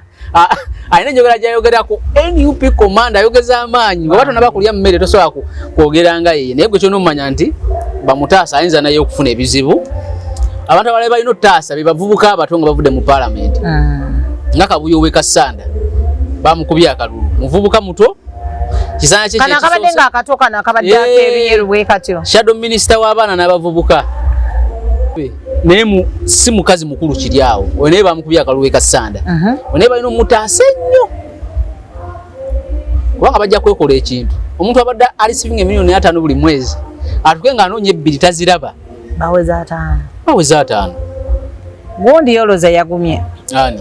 Alina enjogera gy'ayogerako NUP commander ayogeza amaanyi. Bw'oba tonnaba kulya mmere tosobola kwogera nga ye. Naye gwe ky'onoomanya nti bamutaasa ayinza naye okufuna ebizibu. Abantu abalala balina ottaasa be bavubuka abato nga bavudde mu parliament. Nga Kabuye ow'e Kassanda bamukubye akalulu. Muvubuka muto kisaana kye Kana akabadde ng'akato kano akabadde akeeruyeru bwe katyo. Shadow minister w'abaana n'abavubuka. Naye si mukazi mukulu kiri awo. Oyo naye bamukubye akalulu e Kassanda. Oyo naye balina omutaasa ennyo. Kubanga bajja kwekola ekintu. Omuntu abadde alisivinga emiliyoni 5 buli mwezi. Atuke ng'anoonya 2 taziraba. Baweza 5. Baweza 5. Gundi yoloza yagumye. Ani?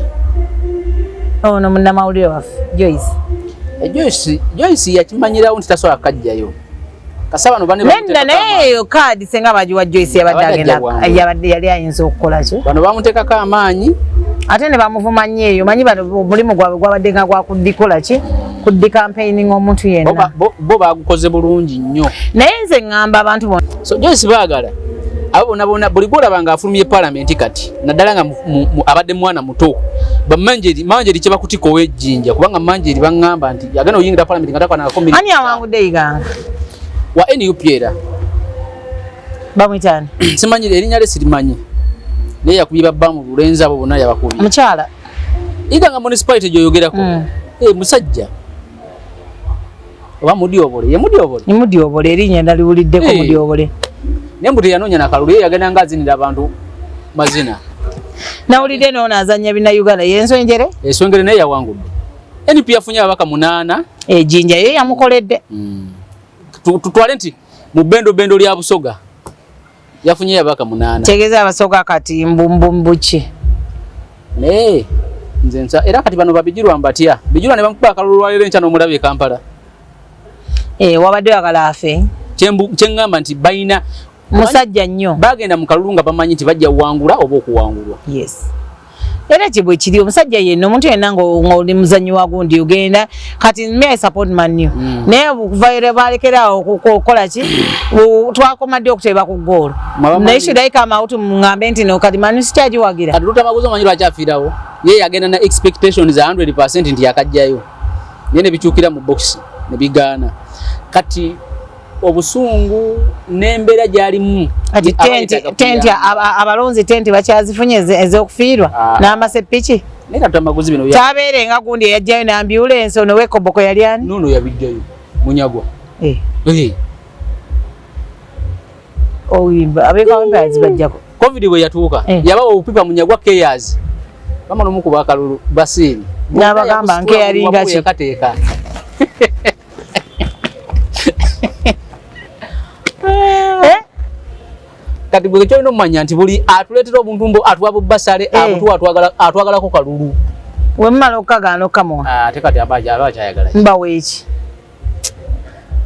Ono munnamawulire waffe Joyce. Joyce yakimanyirawo nti tasobola kajjayo. Kasaba no bane bamuteeka. Naye eyo kaadi senga bagiwa Joyce yabadde agenda yabadde yali ayinza okukola ki? Bano bamuteekako amaanyi. Ate ne bamuvuma nnyo eyo. Manyi bano omulimu gwabwe gwabadde nga gwa kuddikola ki? Kuddi campaigning omuntu yenna. Bo bagukoze bulungi nnyo. Naye nze ŋŋamba abantu bonna. So Joyce baagala abo bonna bonna buli gw'olaba ng'afulumye parliament kati naddala nga abadde mwana muto. Bamanjeri kye bakutika ow'ejjinja kubanga Manjeri baŋŋamba nti agenda oyingira parliament nga takwana nako Ani awangudde Iganga? Wa NUP era. Bamuyita ani? Simanyi erinnya lye sirimanyi. Naye yakubye babba mu Lulenzi abo bonna yabakubye. Mukyala. Iganga municipality gy'oyogerako. Musajja. Oba Mudyobole, ye Mudyobole. Ni Mudyobole erinnya ndaliwuliddeko Mudyobole. Naye mbu teyanoonya nakalulu, ye yagenda ng'azinira abantu mazina. Nawulidde n'ono azannya Bannayuganda, ye Nswengere? Enswengere naye yawangudde. NUP yafunye ababaka 8. Ejjinja ye yamukoledde. Tutwale nti mu bendo lya Busoga yafunye ababaka 8. Tegeeza Abasoga kati mbu ki? Naye nze nsa era kati bano babijirwa mbatya. Bijirwa ne bamukuba akalulu lwaleero enkya n'omulaba e Kampala. Wabadde oyagala afe. Kye ŋŋamba nti balina musajja nnyo. Bagenda mu kalulu nga bamanyi nti bajja kuwangula oba okuwangulwa. Yes. Era kibwe kiri omusajja yenna, omuntu yenna ng'oli muzannyi wa gundi ogenda kati me, I support Man U. Naye okuva era balekerawo okukola ki, twakoma ddi okuteeba ku ggoolo? Naye should I come out muŋŋambe nti no, kati Man U sikyagiwagira? Kati Lutamaguzi omanyi lwaki afiirawo? Ye yagenda na expectations 100% nti yakajjayo, naye ne bikyukira mu box ne bigaana. Kati obusungu n'embeera gy'alimu. Kati tenti abalonzi tenti bakyazifunye ez'okufiirwa n'amasepiki. Naye kati Lutamaguzi bino Kyabeere nga gundi eyajjayo n'ambulensi ono wekoboko yali ani? Nono yabijjayo, Munyagwa. Eh. Eh. Oyimba abekawempe bajjako. Covid bwe yatuuka, yabawa obupipa Munyagwa cares, bamala omukuba akalulu basiini. N'abagamba nkeyaringa ki? Yakateeka. Eh? Kati gwe kyolina omumanya nti buli atuleetera obuntu mbu atuwa bubasale, abutuwa atwagalako kalulu. We mumala okukagaana okukamuwa. Ate kati aba akyayagala ki? Mbawa eki?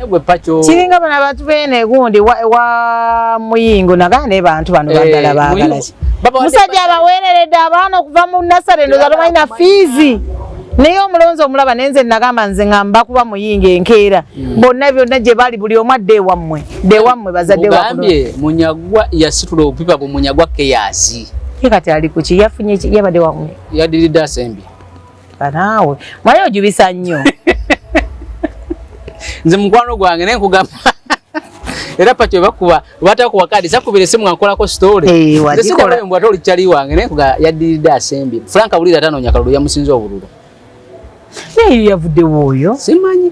Gwe Pacho. Kiringa bano abantu beene gundi wa Muyingo nagaa, naye bantu bano bagala baagala ki? Musajja abaweereredde abaana okuva mu nasale, ndoza tomalina fiizi, naye omulonzi omulaba. Naye nze nagamba, nze ngamba kuba Muyingo enkeera bonna byonna gye bali, buli omu adde ewammwe, dde ewammwe bazadde. Ugambye Munyagwa yasitula obupipa bu Munyagwa cares. Ye kati ali kuki? Yafunye ki? Yabadde wammwe? Yadiridde asembye. Banaawe mwaye ojubisa nnyo. Nze mukwano gwange, naye nkugamba era Pacho bakuba batakuwa kadi sakubira esimu nga nkolako story. Eh, Nze sijja mbw ate oli kyali wange, naye nkuga yaddiridde asembye. Frank Bulira atanoonya kalulu yamusinze obululu. Naye yavuddewo oyo. Simanyi.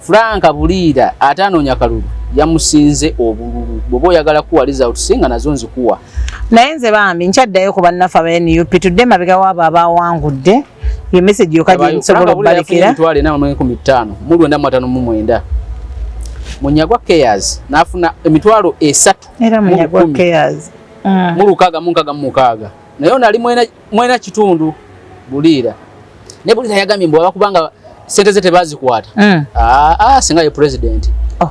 Frank Buliira atanoonya kalulu yamusinze obululu. Bw'oba oyagala kuwa result, singa nazo nzikuwa. Naye nze bambi nkyaddayo ku bannaffe aba NUP, tudde mabega waabo abawangudde, ye message yokka gye nsobola okubalekera. 459 959. Munyagwa cares n'afuna 300,000 Era mu Munyagwa 1,000 cares. Mu 666. Naye ono ali mwena kitundu Buliira. Naye Buliira yagambye mbu abakubanga sente ze tebazikwata. Ah, singa ye president. Oh.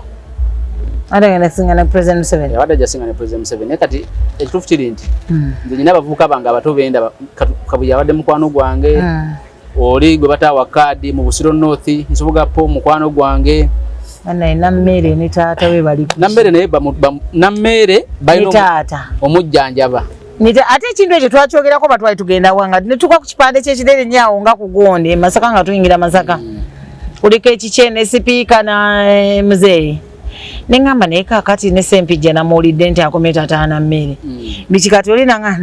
Ate ngenda singa ne President Museveni. Abadde ajja singa ne President Museveni. Naye kati ekituufu kiri nti nze nyina abavubuka bange abato benda Kabuye abadde mukwano gwange, oli gwe bataawa kaadi mu Busiro North, Nsubuga Po, mukwano gwange. Naye Nammere ne taata we bali ku Nammere naye Nammere balina ne taata omujjanjaba. Ate ekintu ekyo twakyogerako, batwali tugenda wanga ne tuka ku kipande ky'ekirere nnyo awo nga ku gundi e Masaka, nga tuyingira Masaka, kuliko ekikye ne sipiika na muzeeyi. Neŋŋamba naye kaakati ne Sempijja namuwulidde nti akomye taata Nammere biki. Kati oli nanga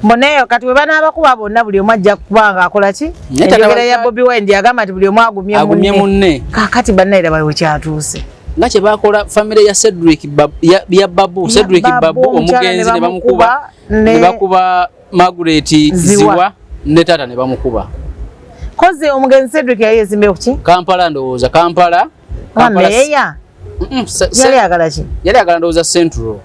mboneeyo kati bwe banaabakuba bonna, buli omu ajja kuba nga akola ki? Naye tata Enjogera ya Bobi Wine yagamba nti buli omu agumye agumye munne. Kaakati bannayira bali wekyatuuse. Nga kye bakola famire ya Cedric ya Babu, Cedric Babu omukyala omugenzi, ne bamukuba ne bakuba Margaret Ziwa. Ziwa ne taata ne bamukuba. Kozi omugenzi Cedric yali yezimbye ku ki? Kampala, ndowooza Kampala. Oba Kampala meeya? Yali ayagala ki? Yali ayagala ndowooza Central.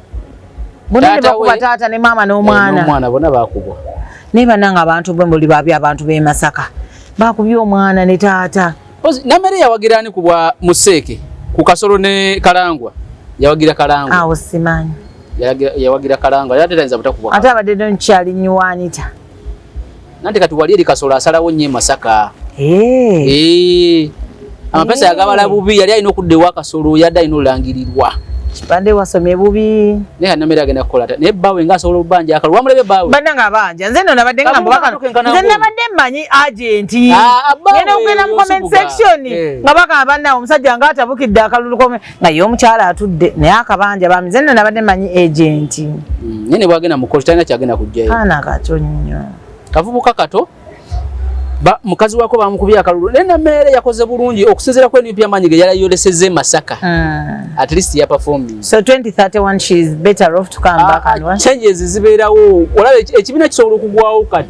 Bonna ne Taata bakuba taata ne maama n'omwana. N'omwana bonna bakubwa. Naye bannange abantu bwe muli babi, abantu b'e Masaka bakubye omwana ne taata. Nammere yawagira ani ku bwa Museeke ku Kasolo ne Kalangwa? Yawagira Kalangwa. Awo simanyi. Yawagira Kalangwa, yali tayinza butakubwa. Ate abadde nkyali nywanita. Nanti kati wali eri Kasolo asalawo nnyo e Masaka. Eh. Eh. Amapesa yagabala bubi, yali alina okudda ewa Kasolo, yadde alina olangirirwa. Kipande wasomye bubi. Naye Nammere agenda kukola ata? Naye bbaawe nga asobola obbanja akalulu, wamulabye bbaawe? Bannange abanja, nze nno nabadde ngamba Kabuga bakano katukenkana nze ng'oyo. nabadde mmanyi agenti. Ah, bbaawe Ngenda okugenda mu comment Osubuga. section nga bagamba bannawe omusajja nga atabukidde akalulu kome nga ye omukyala atudde naye akabanja bambi. Nze nno nabadde mmanyi agenti. Naye ne bwagenda mu kooti talina kyagenda kuggyayo. Kaana kato nnyo. Kavubuka kato ba, mukazi wako bamukubye akalulu. Naye Nammere yakoze bulungi okusinziira ku NUP amaanyi ge yayolesezza e Masaka. At least ya performing. So 2031 she is better off to come back and what? Changes zibeerawo. Olaba ekibiina kisobola okugwawo, kati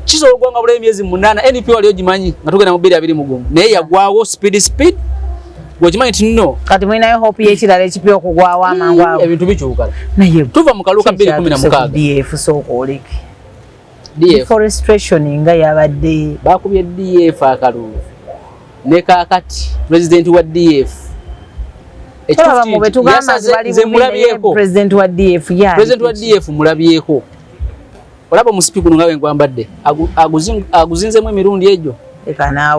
kisobola okugwa nga bulayo emyezi 8. NUP wali ogimanyi nga tugenda mu 2021, naye yagwawo speed speed, gweokimanyi nti no. Kati mulinayo hope y'ekirala ekipya okugwawo amangu ago? Ebintu bikyuka. Naye tuva mu kaluka 2016. DF, sooka oleke. DF. Deforestation nga yabadde. Bakubye DF akalulu, ne kaakati president wa DF Olaba mu bwe tugamba nti bali nze bubi, naye mulabyeko. President wa DF ye ali President wa kuki? DF mulabyeko. Olaba omusipi guno nga bwe nkwambadde aguzinzemu emirundi egyo.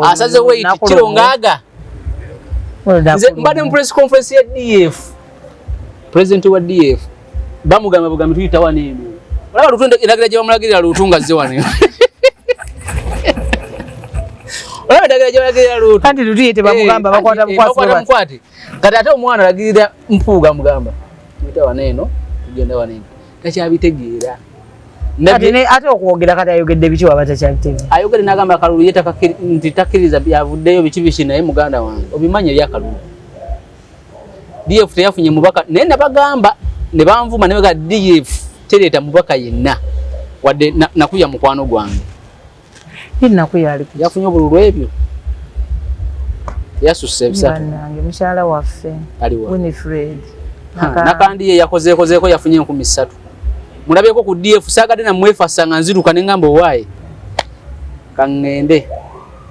Asaze weight kiro ngaaga. Nze mbadde mu press conference ya DF. President wa DF bamugamba bugambi tuyita wano eno. Olaba Lutu endagiriro gye bamulagirira Lutu nga azze wano. Olaba endagiriro gye balagirira Lutu. Anti Lutu ye tebamugamba bakwata bukwasi. Mukwate. Kati ate omwana alagirira Mpuuga amugamba tuyita wano eno tugenda wano eno. Takyabitegeera. Ate okwogera kati ayogedde biki waba takyabitegeera. Ayogedde n'agamba akalulu ye nti takkiriza byavuddeyo biki biki naye muganda wange obimanyi ebyakalulu. DF teyafunye mubaka naye nabagamba ne banvuma ne baga DF tereeta mubaka yenna wadde nakuya mukwano gwange. Nakuya ali yafunye obululu ebyo yasusse ebisatu. Bannange mukyala waffe Winifred Nakandi ye yakozeekozeeko yafunye 3,000. Mulabyeko ku DF saagadde namwefasa nga nziruka ne ngamba owaaye kaŋŋende.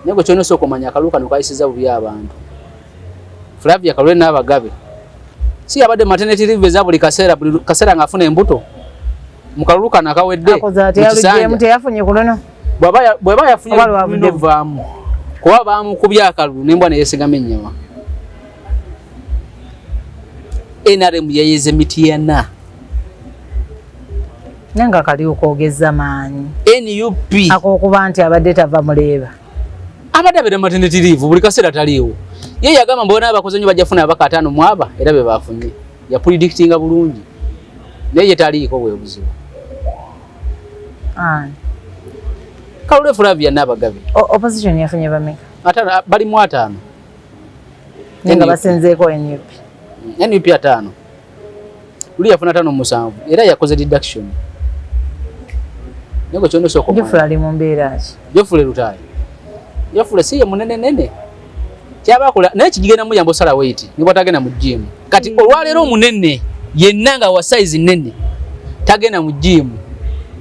Naye gwe ky'olina osooka omanya akalulu kano kayisizza bubi abantu. Flavia Kalule n'Abagabe si yabadde maternity leave eza buli kaseera buli kaseera ng'afuna embuto mu kalulu kano akawedde teyafunye ku luno bw'aba yafunye lulina ovaamu kuba baamukubye akalulu n'embwa ne yeesigama ennyama. NRM yayeze Mityana naye nga kali okwogeza maanyi. NUP akokuba nti abadde tava muleeba abadde abeera maternity leave buli kaseera taliiwo. Ye yagamba mbona abakoze nnyo bajja kufuna ababaka 5 mu aba era be baafunye. Yapredictinga bulungi naye ye taliiko bwe buzibu. Kalule Flavia n'Abagabe opposition yafunye bameka? Ataano, bali mu 5 nga basinzeeko NUP. NUP 5 luli yafuna 57 era yakoze deduction. Naye gwe ky'olina osooka omanya. Geoffrey ali mu mbeera ki? Geoffrey Lutaaya. Geoffrey si ye munene nene. Kyabakola naye kigenda muyamba osala weight ne bw'atagenda mu gym. Kati olwaleero omunene yenna nga wa size nene tagenda mu gym.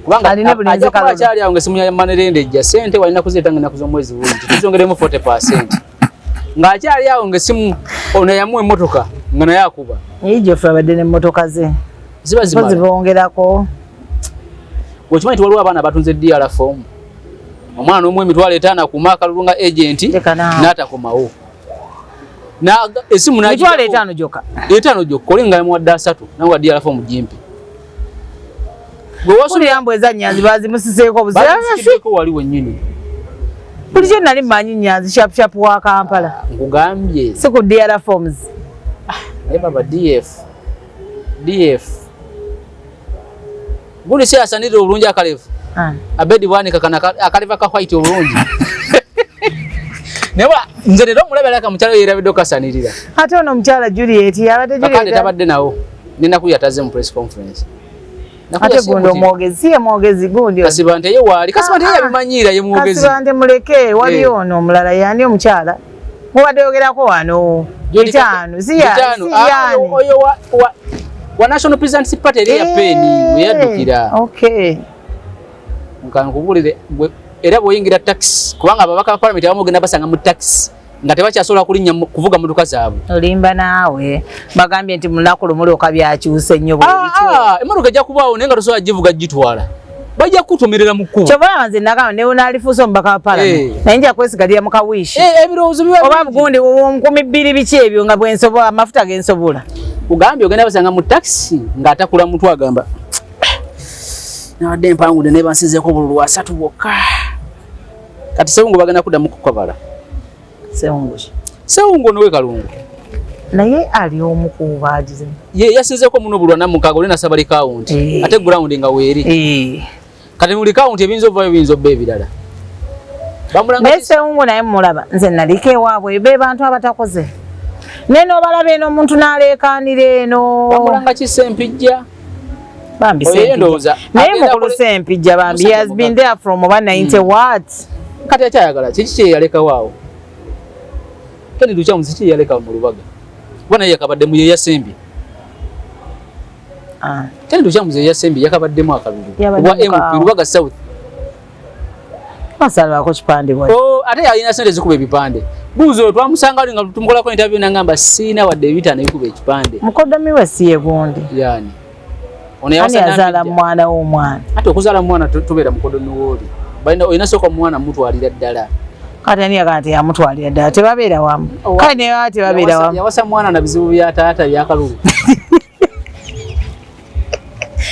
Kubanga ajja kuba akyali awo ng'essimu ya Manerende ejja ssente walina kuzireeta nga ennaku z'omwezi bungi tuzongeremu 40%. Ng'akyali awo ng'essimu ono yamuwa emmotoka nga naye akuba. Naye Geoffrey abadde n'emmotoka ze. Ziba zimala. Zibongerako. Okimanyi nti waliwo abaana abatunze DR form. Omwana n'omuwa 5,000 akuuma akalulu nga agent n'atakomawo. Esimu n'agiggyako. 5,000 gyokka. 5 gyokka oli nga yamuwadde 3 nawe DR form gimpe. Gwe mbwa eza Nyanzi bazimusiseeko obuzibu. Bazimusiseeko wali wennyini. Bulijjo nali mmanyi Nyanzi sharp sharp wa Kampala. Nkugambye. Si ku DR forms. Naye baba DF. DF. Gundi si asanirira obulungi akalevu. Abedi Bwanika kana akaleva ka white obulungi. Naye nze leero omulabe alaka mukyala yerabidde okasanirira. Ate ono omukyala Juliet yabadde Juliet. Kakande tabadde nawo. Nina kuyataze mu press conference. Ate gundi omwogezi ye mwogezi gundi. Kasibante ye waali. Kasibante ye yabimanyiira ye mwogezi. Kasibante muleke wali ono omulala yani omukyala. Mubadde yogerako wano. Bitaano si yaani. Oyo wa National Peasants Party eri ya Peni we yaddukira. Okay. Nkankubulire era bw'oyingira taxi kubanga ababaka ba parliament abamu ogenda basanga mu taxi nga tebakyasobola kulinnya kuvuga mmotoka zaabwe. Olimba naawe bagambye nti mu lunaku lumu lwokka byakyuse nnyo bwe bityo. Emmotoka ejja kubaawo naye nga tosobola givuga gitwala. Bajja kukutumirira mu kkubo. Kyova olaba nze nagamba ne wenaalifuuse omubaka wa parliament naye nja kwesigalira mu kawiishi. Ebirowoozo biba oba bugundi 2,000 biki ebyo nga bwensobola amafuta gensobola. Kugambye ogenda basanga mu taxi ng'atakula mutwe agamba nabadde mpangudde naye bansinzeeko obululu 3 bwokka. Kati Ssewungu bagenda kuddamu kukabala. Ssewungu ki? Ssewungu ono we Kalungu. Naye ali omu ku baagize. Ye yasinzeeko muno bulwa namukago oli nasaba li county. Ate ground nga weeri. Kati buli county ebiyinza ovaayo biyinza obba ebirala. Naye Ssewungu naye mulaba nze naliko ewaabwe be bantu abatakoze. Naye n'obalaba eno omuntu n'aleekaanira eno. Bamulanga ki Ssempijja? Bambi Ssempijja. Naye mukulu Ssempijja bambi he has been there from oba 90 what? Kati akyayagala kiki kye yalekawo awo? Kennedy Lukyamuzi kiki yaleka mu Lubaga? Kuba naye yakabaddemu ye yasembye. Kennedy Lukyamuzi ye yasembye yakabaddemu akalulu. Obwa MP Lubaga South. Basalwako kipande bwa. Oh, ate yalina ssente zikuba ebipande. Buuzo olwo twamusanga ali nga tumukolako interview n'angamba siina wadde ebitaano ebikuba ekipande. Mukoddomi we si ye gundi. Yani. Ono yawasa Ani yazaala Nampijja. mwana w'omwana? Ate okuzaala mwana tubeera mukodo nuwooli, olina sooka omwana mutwalira ddala. Kati ani yagamba nti yamutwalira ddala? Tebabeera wamu. Kale ne baba tebabeera wamu. Yawasa mwana na bizibu bya taata byakalulu.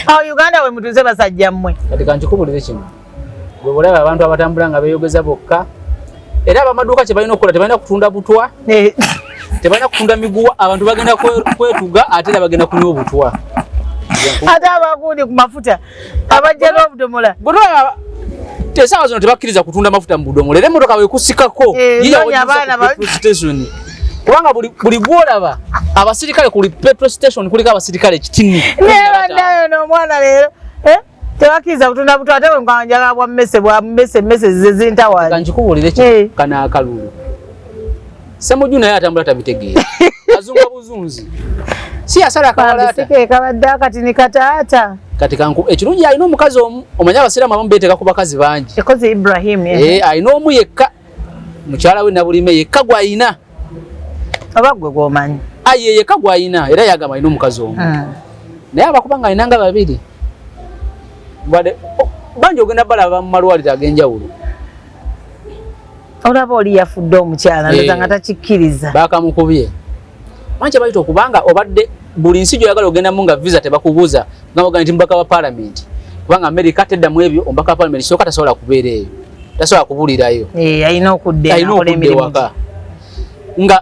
Awo Uganda we mutuze basajja mmwe. Kati kankikubulire kino, gwe bulaba abantu abatambula nga beeyogeza bokka, era abamaduuka kye balina okukola, tebalina kutunda butwa, tebalina kutunda miguwa. Abantu bagenda kwetuga, ate era bagenda kunywa obutwa. Ate abagundi ku mafuta abajja n'obudomola. Gwe tolaba esaawa zino tebakkiriza kutunda mafuta mu budomola, era emmotoka wekusikako Eh, noonya abaana petrol station, kubanga buli gwolaba abasirikale ku petrol station kuliko abasirikale kitini. Naye bannayo n'omwana leero, eh, tebakkiriza kutunda butwa, ate bwe njagala bwa mmese, bwa mmese, mmese ze zintawaanya. Kankikubuulire kino, kano akalulu, Ssemujju naye atambula tabitegeera, azunga buzunzi, si yasala akawalaata. Bambisike kabadde akatini kataata. Kati kanku ekirungi alina omukazi omu. Omanyi abasiraamu abamu beeteeka ku bakazi bangi. Ekoze Ibrahim, eh. Eh, alina omu yekka, mukyala we Nabulime yekka gw'ayina. Oba gwe gw'omanyi. Aye yekka gw'ayina, era yagamba alina omukazi omu. Naye abakuba nga alina nga babiri, wadde bangi ogenda balaba mu malwaliro ag'enjawulo. Olaba oli yafudde omukyala, ndowooza nga takikkiriza. Bakamukubye manyi kyebayita okubanga obadde buli nsi gy'oyagala ogendamu nga visa tebakubuuza, gamba ogamba nti mubaka wa palamenti, kubanga Amerika teddamu ebyo. Omubaka wa palamenti sooka tasobola kubeera eyo, tasobola kubulirayo. Eh, alina okudda alina akola okudda emirimu. ewaka nga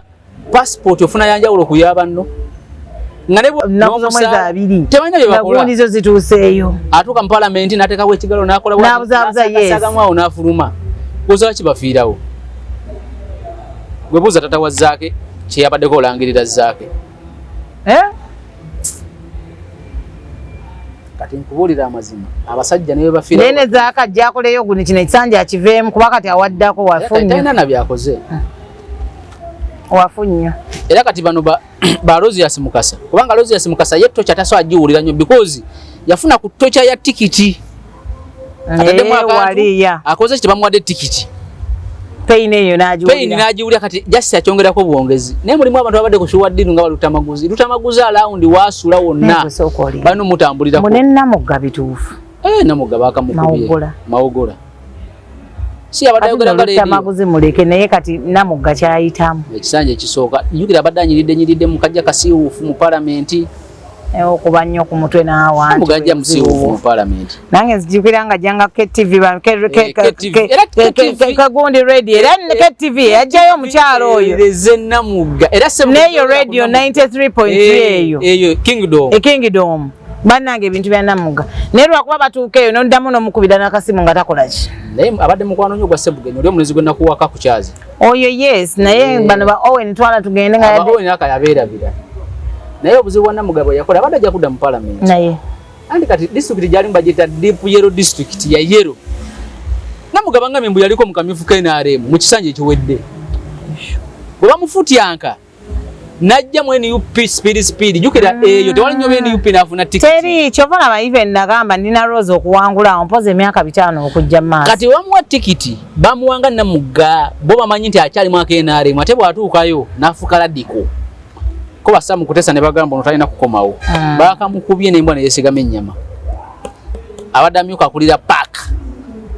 passport ofuna yanjawulo ku yabanno nga ne Nnaku z'omwezi n'omusaala- 20. Tebalina bye bakola. Nga gundi zo zituuseeyo. Atuuka mu palamenti n'ateekawo ekigalo n'akola bw'ati, N'abuzaabuza, yes. n'asagamu awo n'afuluma. Buuza kibafiirawo. Gwe buuza tata wa Zaake kye yabaddeko olangirira Zaake. Eh? Kati nkubuulira amazima, abasajja ne bwe bafiirawo Naye ne Zaake ajja akoleyo guno, kino ekisanja akiveemu, kuba kati awaddako wafu nnyo. Talina na byakoze. Wafu nnyo. Era kati bano ba Rosius Mukasa, kubanga Rosius Mukasa ye tocha tasobola giwulira nnyo because yafuna ku tocha ya tikiti. Ataddemu Eh, akantu, waliya. akoze ki, tebamuwadde tikiti. Pain eyo n'agiwulira. Pain n'agiwulira, kati just akyongerako bwongezi. Naye mulimu abantu abadde ku shuwa ddiru nga balutamaguzi. Lutamaguzi alawundi waasula wonna. Naye gwe sooka olinda. Balina omutambulirako. Mbu ne Namugga bituufu. Eh, Namugga baakamukubye. Mawogola. Mawogola. Si abadde Kati ayogera nno nga leediyo. Lutamaguzi muleke, naye kati Namugga kyayitamu. Ekisanja ekisooka, jjukira abadde anyiridde nyiridde mu kajja kasiiwuufu mu palamenti. Eh, okuba nnyo ku mutwe n'awantu. Namugga ajja musiiwuufu mu palamenti. Nange nzijukira nga jjanga KTV Eh, KTV. Era KTV. Kagundi radio, era KTV yajjayo omukyalo oyo. Ereze Namugga. Era Ssemugga N'eyo radio 93.3 eyo. Eyo Kingdom. E Kingdom. Bannange ebintu bya Namugga. Naye lwakuba batuuka eyo n'oddamu n'omukubira n'akasimu nga takola ki. Naye abadde mukwano nnyo gwa Ssebugenyi, oli omulenzi gwe nakuwaka ku kyazi. Oyo yes, naye bano ba Owen twala tugende nga Aba yadde Owen aka yabeerabira. Naye obuzibu bwa Namugga bwe yakola, abadde ajja kudda mu palamenti. Naye Anti kati disitulikiti gyalimu bagiyita Deep Yellow District ya Yellow. Namugga bangambye mbu yaliko mu kamyufu ka NRM mu kisanja ekiwedde. Bwe bamufutyanka n'ajja mu NUP speed speed, jjukira eyo tewali nnyo NUP n'afuna tikiti. Teri, kyova laba even nagamba nina Rose okuwangula awo mpozi emyaka 5 okujja mu maaso. Kati bamuwa tikiti, bamuwanga Namugga, bo bamanyi nti akyalimu aka NRM, ate bw'atuukayo n'afuuka ladiko. Ko bassa mu kuteesa ne bagamba ono talina kukomawo. Baakamukubye n'embwa ne yeesigama ennyama. Abadde amyuka akulira paaka.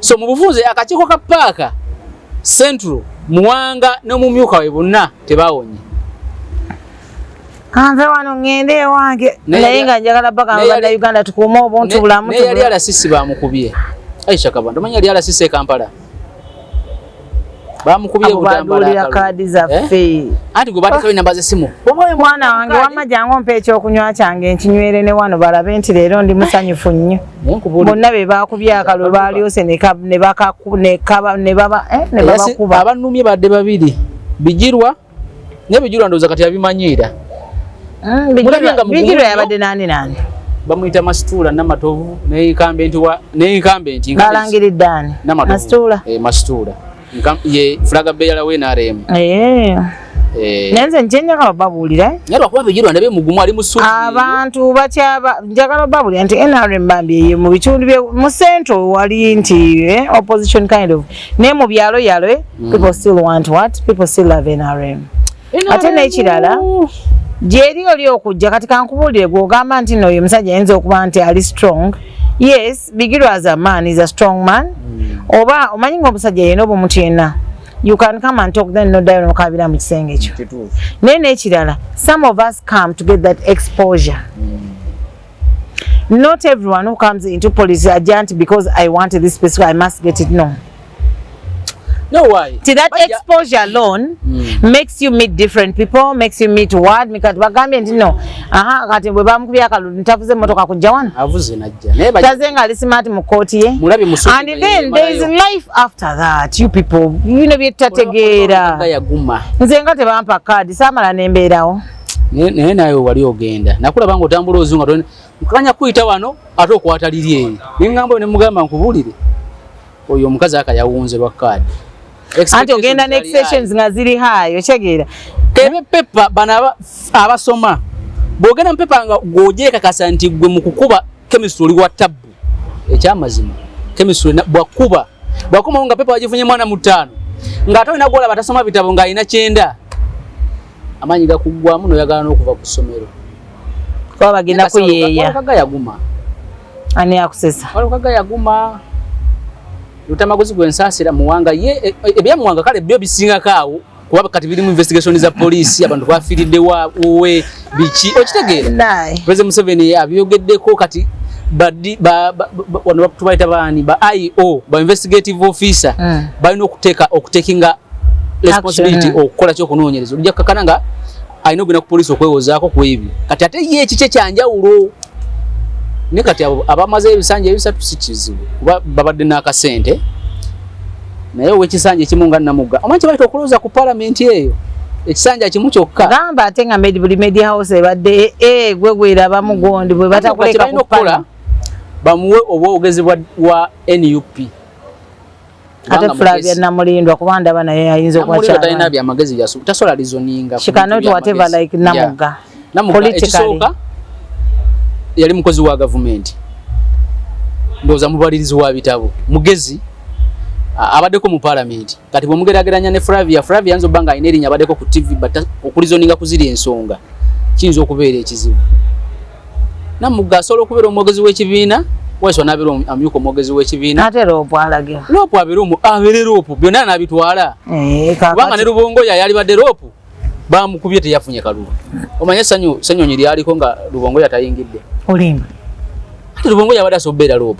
So mu bufunze akakiiko ka paaka Central, Muwanga n'omumyuka we bonna tebawonye. Anve wano ŋŋende ewange. Naye Naye nga njagala bagamba Bannayuganda tukuume obuntu bulamu. Naye yali RCC bamukubye. Aisha Kabanda, omanyi yali RCC e Kampala. Bamukubye Abo Butambala baduulira akalulu. kaadi zaffe. Eh? Anti gwe bateekayo ennamba z'essimu. Mwana wange wamma jangu ompe ekyokunywa kyange nkinywere ne wano balabe nti leero ndi musanyufu nnyo. Naye nkubuulira. Bonna be baakubye akalulu baalyose ne ne bakaku-, ne kaba-, ne baba, ne Era babakuba. Abannumye badde babiri. Bigirwa, naye Bigirwa ndowooza kati yabimanyiira. Mulabye nga mugumu Bigirwa nnyo. yabadde nani nani? Bamuyita Masituula Namatovu ne incumbent wa, ne incumbent, incumbent. Balangiridde ani? Namatovu. Masituula. Masituula. Ye flag bearer wa NRM. Naye nze nkyenjagala obabuulira, eh? Naye lwakuba Bigirwa ndabe mugumu ali mu suuti. Abantu bakyaba, njagala obabuulira nti NRM bambi eyo mu bitundu bye mu central wali nti, opposition kind of, naye mu byalo yalo, people still want what? People still love NRM. NRM. Ate n'ekirala, Gyeri oli okujja kati kankubuulire, gw'ogamba nti no, oyo omusajja ayinza okuba nti ali strong. Yes, Bigirwa as a man is a strong man. Oba omanyi nga omusajja yena oba omuntu yenna, you can come and talk, then noddayo nokabira mu kisenge ekyo. Naye n'ekirala, some of us come to get that exposure. Not everyone who comes into police ajja nti because I want this specific, I must get it. No. No, why? See, that exposure alone makes you meet different people, makes you meet what kati bagambye nti no, aha, kati bwe bamukubye akalulu ntavuze emmotoka kujja wano. Avuze najja, naye taze nga ali smart mu kooti ye. Mulabye mu suuti And nga then there is yemalayo. life after that. You people, you know, byetutategeera. Nga yaguma. Nze nga tebampa kaadi, saamala nembeerawo. Naye nawe wali ogenda nakulaba nga otambula ozunga, nkanya kuyita wano ate okwata liri eri, neŋŋamba ne mugamba nkubuulire, oyo omukazi aka yawunze lwa kaadi. Anti ogenda ne extensions nga ziri high, okyegeera. Kebe pepa bano abasoma, bw'ogenda mu pepa nga gw'ogyekakasa nti gwe mu kukuba chemistry oli wa tabbu, ekyamazima chemistry bwakuba bwakomawo nga pepa wagifunye 45, ng'ate olina gwolaba tasoma bitabo ng'alina 90, amaanyi gakuggwamu n'oyagala n'okuva ku ssomero. Kuba bagenda kuyeeya. Walukaga yaguma. Ani akusesa? Walukaga yaguma. Lutamaguzi gwe nsaasira, Muwanga ye ebyamuwanga kale byo bisingako awo, kuba kati biri mu investigation za poliisi, abantu bafiiridde we biki, okitegeera? Naye President Museveni abyogeddeko. Kati badi wano tubayita baani, ba IO, ba investigative officer, balina okuteeka okutekinga responsibility. Action. Okukola kyokunoonyereza, olujja kakana nga alina okugenda ku poliisi okwewozaako ku ebyo. Kati ate ye ekikye kyanjawulo, naye kati abo abamaze ebisanja 3 si kizibu kuba babadde n'akasente, naye ow'ekisanja ekimu nga Namugga, omanyi kye bayita okulowooza ku palamenti eyo, ekisanja kimu kyokka. Gamba ate nga buli media house ebadde gwe gwerabamu gondi bwe batakuleka balina ku okukola panel. Bamuwe obwogezi wa NUP. Ate Flavia Namulindwa, kuba ndaba naye ayinza okuba Namulindwa talina kyamaanyi. byamagezi tasobola reasoninga ku She cannot bintu whatever byamagezi. like Namugga. Namugga Politically. ekisooka yali mukozi wa gavumenti, ndowooza mubalirizi wa bitabo, mugezi, abaddeko mu palamenti. Kati bwemugerageranya ne Flavia, Flavia ayinza obba nga alina erinnya, abaddeko ku TV, but okureasoninga ku ziri ensonga kiyinza okubeera ekizibu. Namugga asobola okubeera omwogezi w'ekibiina, Waiswa n'abeera amyuka omwogezi w'ekibiina. Ate LOP alage. LOP abeere abeere LOP, byonna n'abitwala. Eh, kubanga ne kakati Lubongoya yalibadde LOP, bamukubye, teyafunye kalulu. Omanye essanyu Ssenyonyi lyaliko nga Lubongoya tayingidde. Olimba. Ate Lubongoya abadde asobola okubeera LOP.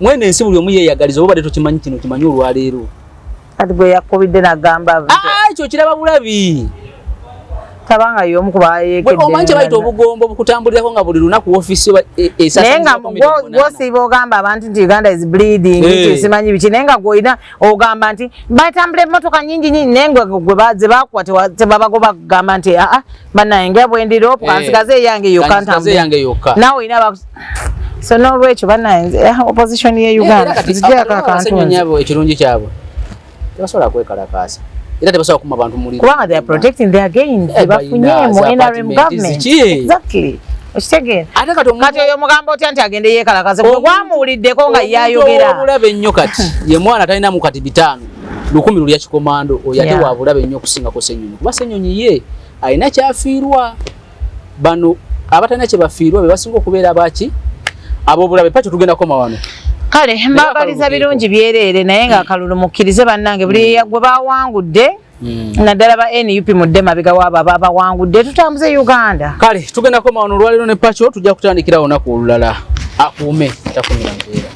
Mwene ensi buli omu yeeyagaliza, oba obadde tokimanyi, kino kimanyi olwaleero. Kati gwe yakubidde nagamba Ah, ekyo kiraba bulabi. Tabanga y'omu ku Bwe omanyi kye bayita bayeekedde. obugombo bukutambulirako nga buli lunaku ofiisi Naye nga gwosiiba ogamba abantu nti Uganda is bleeding, nti simanyi biki, naye nga gwolina ogamba nti batambula emmotoka nyingi nyingi, naye nga gwe ze bakuwa tebabagoba kugamba nti aa, bannaye, nga bwe ndi LOP, kansigaze eyange yokka. Kansigaze eyange yokka. Naawe olina so n'olwekyo bannaye nze, opposition ye Uganda nzigyako akantu Ssenyonyi nze. Abo ekirungi kyabwe tebasobola kwekalakaasa era tebasobola kuma bantu muliro. Kubanga they are protecting their gains Balina bafunye mu za NRM apartment government. ziki? Exactly, okitegeera? Ate kati Kati oyo mugamba otya nti agende yeekalakaase gwe gwamuwuliddeko nga ye ayogera? Obulabe ennyo kati ye mwana talinamu kati 500 lulya kikomando oyo ate wabulabe nnyo okusingako Ssenyonyi, kuba Ssenyonyi ye alina kyafiirwa. Bano abatalina kye bafiirwa be basinga okubeera abaki ab'obulabe. Pakyo tugenda koma wano. Kale mbagaliza akalulu birungi byereere, naye nga akalulu mukkirize bannange, buli gwe bawangudde, naddala ba NUP, mudde mabega waabo ababawangudde, tutambuze Uganda. Kale tugenda koma wano olwaleero ne Pakyo, tujja kutandikirawo olunaku olulala. Akuume takumira mpeera.